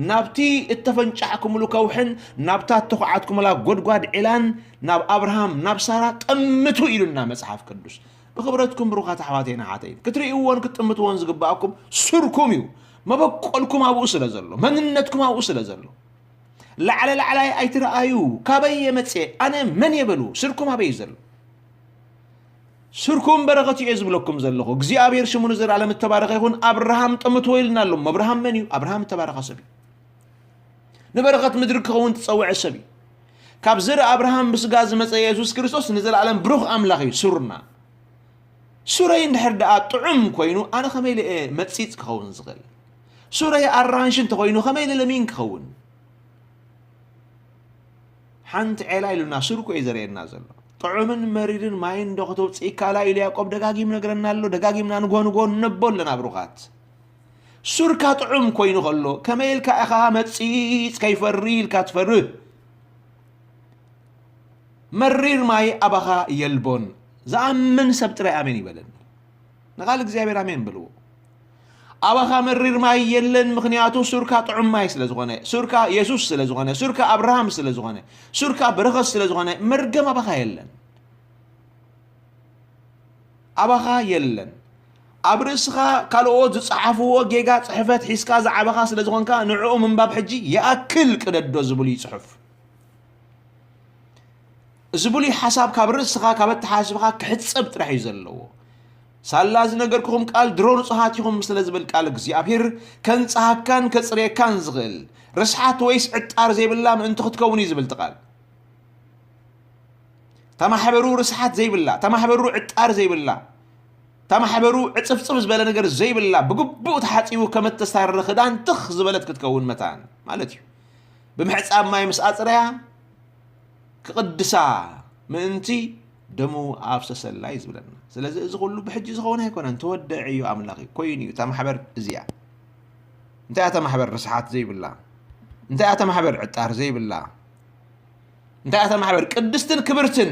ናብቲ እተፈንጫዕኩምሉ ከውሕን ናብታ እተኹዓትኩምላ ጎድጓድ ዒላን ናብ ኣብርሃም፣ ናብ ሳራ ጠምቱ ኢሉና መጽሓፍ ቅዱስ። ብኽብረትኩም ብሩኻት ኣሕዋተይን ኣሓተይን፣ ክትርእይዎን ክትጥምትዎን ዝግባኣኩም ሱርኩም እዩ። መበቆልኩም ኣብኡ ስለ ዘሎ፣ መንነትኩም ኣብኡ ስለ ዘሎ። ላዕለ ላዕላይ ኣይትረኣዩ። ካበይ እየ መጽየ? ኣነ መን እየ በሉ። ስርኩም ኣበይ እዩ ዘሎ? ስርኩም በረኸት እዩ እየ ዝብለኩም ዘለኹ። እግዚኣብሔር ሽሙ ንዘለኣለም እተባረኸ ይኹን። ኣብርሃም ጠምትዎ ኢልና ኣሎ። ኣብርሃም መን እዩ? ኣብርሃም እተባረኸ ሰብ እዩ። ንበረኸት ምድሪ ክኸውን ትጸውዐ ሰብ እዩ። ካብ ዘርኢ ኣብርሃም ብስጋ ዝመጸ የሱስ ክርስቶስ ንዘለኣለም ብሩኽ ኣምላኽ እዩ ሱርና። ሱረይ እንድሕር ደኣ ጥዑም ኮይኑ፣ ኣነ ከመይ ኢለ እየ መጺጽ ክኸውን ዝኽእል? ሱረይ ኣራንሺ እንተኾይኑ፣ ከመይ ኢለ ለሚን ክኸውን? ሓንቲ ዔላ ኢሉና፣ ሱር እኮ እዩ ዘርእየና ዘሎ። ጥዑምን መሪርን ማይን ዶ ከተውጽእ ይከኣላ ኢሉ ያዕቆብ ደጋጊሙ ነግረና ኣሎ። ደጋጊምና ንግሆ ንግሆ ነቦ ኣለና ብሩኻት። ሱርካ ጥዑም ኮይኑ ከሎ፣ ከመይ ኢልካ ኢኻ መጺጽ ከይፈሪ ኢልካ ትፈርህ? መሪር ማይ ኣባኻ የልቦን። ዝኣምን ሰብ ጥራይ ኣሜን ይበለኒ። ንቓል እግዚኣብሔር ኣሜን በልዎ። ኣባኻ መሪር ማይ የለን፣ ምኽንያቱ ሱርካ ጥዑም ማይ ስለ ዝኾነ፣ ሱርካ የሱስ ስለ ዝኾነ፣ ሱርካ ኣብርሃም ስለ ዝኾነ፣ ሱርካ በረኸት ስለ ዝኾነ፣ መርገም ኣባኻ የለን። ኣባኻ የለን። ኣብ ርእስኻ ካልኦት ዝጸሓፍዎ ጌጋ ጽሕፈት ሒዝካ ዝዓበኻ ስለ ዝኾንካ፣ ንዕኡ ምንባብ ሕጂ ይኣክል ቅደዶ ዝብል እዩ ጽሑፍ። እዚ ብሉይ ሓሳብ ካብ ርእስኻ፣ ካብ ኣተሓሳስባኻ ክሕጸብ ጥራሕ እዩ ዘለዎ። ሳላ ዝነገርኩኹም ቃል ድሮ ንጹሃት ኢኹም ስለ ዝብል ቃል እግዚኣብሔር፣ ከንጽሃካን ከጽርየካን ዝኽእል፣ ርስሓት ወይስ ዕጣር ዘይብላ ምእንቲ ክትከውን እዩ ዝብል እቲ ቃል። እታ ማሕበሩ ርስሓት ዘይብላ፣ እታ ማሕበሩ ዕጣር ዘይብላ፣ እታ ማሕበሩ ዕጽፍጽፍ ዝበለ ነገር ዘይብላ፣ ብግቡእ ተሓጺቡ ከም እተሳረረ ክዳን ትኽ ዝበለት ክትከውን መታን ማለት እዩ። ብምሕጻብ ማይ ምስ ኣጽረያ ክቕድሳ ምእንቲ ደሙ ኣፍሰሰላ እዩ ዝብለና። ስለዚ እዚ ኩሉ ብሕጂ ዝኸውን ኣይኮነን፣ ተወደዐ እዩ ኣምላኽ እዩ፣ ኮይኑ እዩ። እታ ማሕበር እዚኣ እንታይ እያ? እታ ማሕበር ርስሓት ዘይብላ፣ እንታይ እያ? እታ ማሕበር ዕጣር ዘይብላ፣ እንታይ እያ? እታ ማሕበር ቅድስትን ክብርትን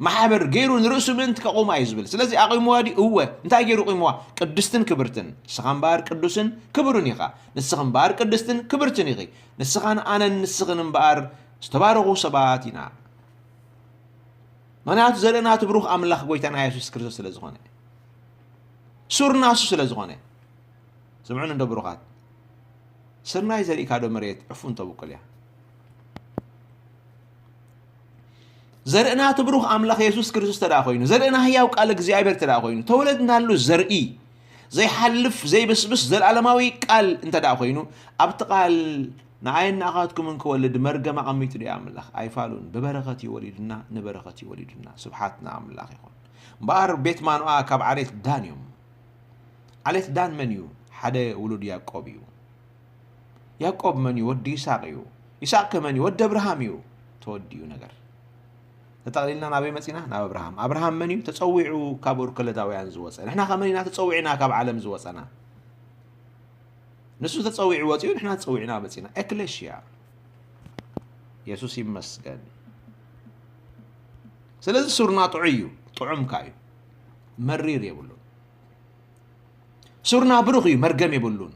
ማሕበር ገይሩ ንርእሱ ምእንቲ ከቑማ እዩ ዝብል። ስለዚ ኣቑምዋ ድዩ? እወ። እንታይ ገይሩ ቁምዋ? ቅድስትን ክብርትን። ንስኻ እምበኣር ቅዱስን ክብሩን ኢኻ። ንስኺ እምበኣር ቅድስትን ክብርትን ኢኺ። ንስኻን ኣነን ንስኽን እምበኣር ዝተባረኹ ሰባት ኢና። ምኽንያቱ ዘርእና እቲ ብሩኽ ኣምላኽ ጎይታና የሱስ ክርስቶስ ስለ ዝኾነ፣ ሱርና እሱ ስለ ዝኾነ። ስምዑኒ እንዶ ብሩኻት፣ ስርናይ ዘሪእካዶ መሬት ዕፉን ተብቁል እያ። ዘርእና እቲ ብሩኽ ኣምላኽ የሱስ ክርስቶስ ተደኣ ኮይኑ፣ ዘርእና ህያው ቃል እግዚኣብሔር ተደኣ ኮይኑ፣ ተወለድናሉ ዘርኢ ዘይሓልፍ ዘይብስብስ ዘለኣለማዊ ቃል እንተ ደኣ ኮይኑ፣ ኣብቲ ቃል ንኣይን ንኣኻትኩምን ክወልድ መርገም ኣቐሚጡ ድዩ ኣምላኽ? ኣይፋሉን። ብበረኸት እዩ ወሊዱና፣ ንበረኸት እዩ ወሊዱና። ስብሓት ንኣምላኽ ይኹን። እምበኣር ቤት ማኑኣ ካብ ዓሌት ዳን እዮም። ዓሌት ዳን መን እዩ? ሓደ ውሉድ ያዕቆብ እዩ። ያዕቆብ መን እዩ? ወዲ ይስሐቅ እዩ። ይስሐቅ ከ መን እዩ? ወዲ ኣብርሃም እዩ። ተወዲኡ ነገር። ተጠቕሊልና ናበይ መጺና? ናብ ኣብርሃም። ኣብርሃም መን እዩ? ተጸዊዑ ካብ ኡር ከለዳውያን ዝወጸ። ንሕና ከ መን ኢና ተጸዊዕና ካብ ዓለም ዝወጸና? ንሱ ተጸዊዑ ወጺኡ፣ ንሕና ተጸዊዕና መጺና። ኤክሌሽያ። የሱስ ይመስገን። ስለዚ ሱርና ጥዑይ እዩ፣ ጥዑም ከኣ እዩ። መሪር የብሉን። ሱርና ብሩኽ እዩ፣ መርገም የብሉን።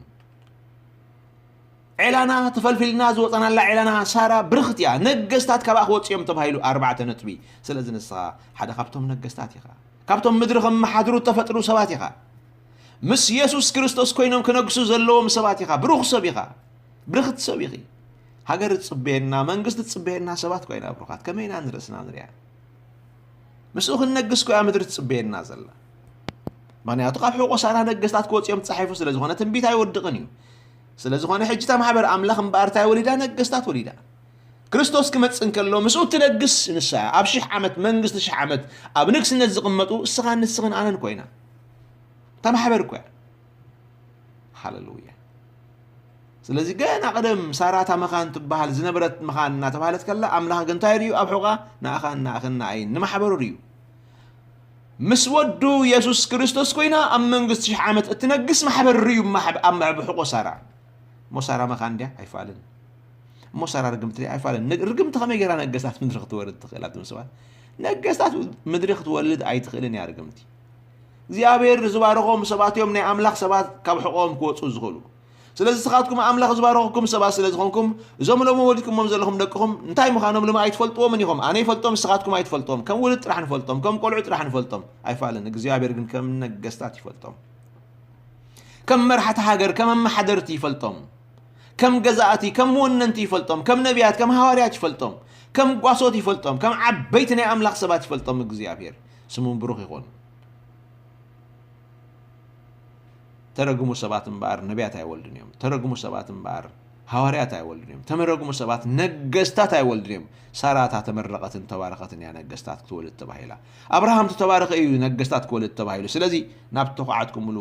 ዔላና ተፈልፊልና ዝወጸናላ ዔላና ሳራ ብርኽቲ እያ። ነገስታት ካብኣ ክወጽኡ እዮም ተባሂሉ ኣርባዕተ ነጥቢ። ስለዚ ንስኻ ሓደ ካብቶም ነገስታት ኢኻ። ካብቶም ምድሪ ከመሓድሩ እተፈጥሩ ሰባት ኢኻ። ምስ የሱስ ክርስቶስ ኮይኖም ክነግሱ ዘለዎም ሰባት ኢኻ። ብሩኽ ሰብ ኢኻ። ብርኽቲ ሰብ ኢኺ። ሃገር ትጽበየና፣ መንግስቲ ትጽበየና ሰባት ኮይና ብሩኻት። ከመይ ኢና ንርእስና ንሪኣ? ምስኡ ክንነግስ ኮያ ምድሪ ትጽበየና ዘላ። ምኽንያቱ ካብ ሕቖ ሳራ ነገስታት ክወጽኡ እዮም ተጻሒፉ ስለ ዝኾነ ትንቢት ኣይወድቕን እዩ። ስለ ዝኾነ ሕጂ እታ ማሕበር ኣምላኽ እምበኣር እንታይ ወሊዳ? ነገስታት ወሊዳ። ክርስቶስ ክመጽእ እንከሎ ምስኡ እትነግስ ንሳ እያ። ኣብ ሽሕ ዓመት መንግስቲ ሽሕ ዓመት ኣብ ንግስነት ዝቕመጡ እስኻን ንስኽን ኣነን ኮይና። እታ ማሕበር እኮ እያ። ሃሌሉያ። ስለዚ ገና ቀደም ሳራ እታ መኻን ትበሃል ዝነበረት መኻን እናተባህለት ከላ ኣምላኽ ግን እንታይ ርእዩ? ኣብ ሕቖኣ ንኣኻን ንኣኽን ንኣይን ንማሕበሩ ርእዩ። ምስ ወዱ የሱስ ክርስቶስ ኮይና ኣብ መንግስቲ ሽሕ ዓመት እትነግስ ማሕበር ርእዩ ማሕብ-፣ ኣብ ሕቖ ሳራ። እሞ ሳራ መኻን ድያ? ኣይፋልን። እሞ ሳራ ርግምቲ ድያ? ኣይፋልን። ን-፣ ርግምቲ ከመይ ገይራ ነገስታት ምድሪ ክትወርድ ትኽእል? ኣቱም ሰባት፣ ነገስታት ምድሪ ክትወልድ ኣይትኽእልን እያ ርግምቲ። እግዚኣብሔር ዝባረኾም ሰባት እዮም ናይ ኣምላኽ ሰባት ካብ ሕቖኦም ክወፁ ዝኽእሉ። ስለዚ ንስኻትኩም ኣምላኽ ዝባረኹኩም ሰባት ስለ ዝኾንኩም፣ እዞም ሎሚ ወሊድኩሞም ዘለኹም ደቅኹም እንታይ ምዃኖም ሎሚ ኣይትፈልጥዎምን ኢኹም። ኣነ ይፈልጦም፣ ንስኻትኩም ኣይትፈልጥዎም። ከም ውሉድ ጥራሕ ንፈልጦም፣ ከም ቆልዑ ጥራሕ ንፈልጦም ኣይፋልን። እግዚኣብሔር ግን ከም ነገስታት ይፈልጦም። ከም መራሕቲ ሃገር፣ ከም ኣመሓደርቲ ይፈልጦም። ከም ገዛእቲ፣ ከም ወነንቲ ይፈልጦም። ከም ነቢያት፣ ከም ሃዋርያት ይፈልጦም። ከም ጓሶት ይፈልጦም። ከም ዓበይቲ ናይ ኣምላኽ ሰባት ይፈልጦም እግዚኣብሔር። ስሙ ብሩኽ ይኹን። ተረግሙ ሰባት እምበኣር ነቢያት ኣይወልዱን እዮም። ተረግሙ ሰባት እምበኣር ሃዋርያት ኣይወልዱን እዮም። ተመረግሙ ሰባት ነገስታት ኣይወልዱን እዮም። ሳራ እታ ተመረቐትን ተባረኸትን እያ ነገስታት ክትወልድ ተባሂላ። ኣብርሃም ዝተባረኸ እዩ ነገስታት ክወልድ ተባሂሉ። ስለዚ ናብ ተኳዓትኩምሉ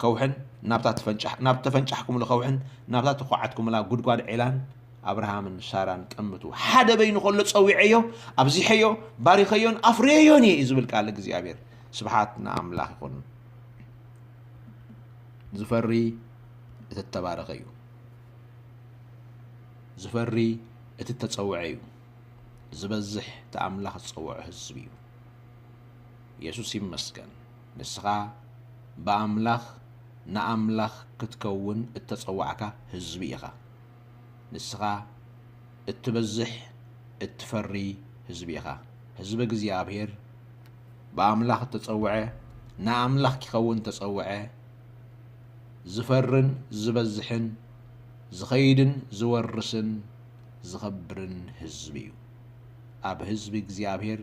ከውሕን ናብታ ተፈንጫሕ-፣ ናብ ተፈንጫሕኩምሉ ከውሕን ናብታ ተኳዓትኩምላ ጉድጓድ ዔላን ኣብርሃምን ሳራን ጠምቱ። ሓደ በይኑ ከሎ ጸዊዐዮ፣ ኣብዚሐዮ፣ ባሪኸዮን ኣፍርየዮን እየ እዩ ዝብል ቃል እግዚኣብሔር። ስብሓት ንኣምላኽ ይኹን። ዝፈሪ እቲ እተባረኸ እዩ። ዝፈሪ እቲ እተጸውዐ እዩ። ዝበዝሕ እቲ ኣምላኽ ዝጸውዖ ህዝቢ እዩ። የሱስ ይመስገን። ንስኻ ብኣምላኽ ንኣምላኽ ክትከውን እተጸዋዕካ ህዝቢ ኢኻ። ንስኻ እትበዝሕ እትፈሪ ህዝቢ ኢኻ። ህዝቢ እግዚኣብሔር ብኣምላኽ እተጸውዐ፣ ንኣምላኽ ኪኸውን እተጸውዐ፣ ዝፈርን ዝበዝሕን ዝኸይድን ዝወርስን ዝኸብርን ህዝቢ እዩ። ኣብ ህዝቢ እግዚኣብሔር፣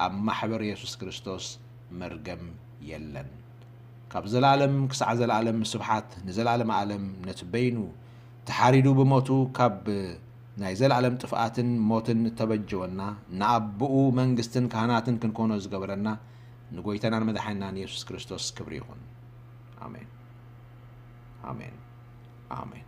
ኣብ ማሕበር የሱስ ክርስቶስ መርገም የለን። ካብ ዘላለም ክሳዕ ዘላለም ስብሓት ንዘላለም ኣለም ነቲ በይኑ ተሓሪዱ ብሞቱ ካብ ናይ ዘለኣለም ጥፍኣትን ሞትን እተበጀወና፣ ንኣቦኡ መንግስትን ካህናትን ክንኮኖ ዝገበረና ንጎይታናን መድሓኒናን የሱስ ክርስቶስ ክብሪ ይኹን። ኣሜን፣ ኣሜን፣ ኣሜን።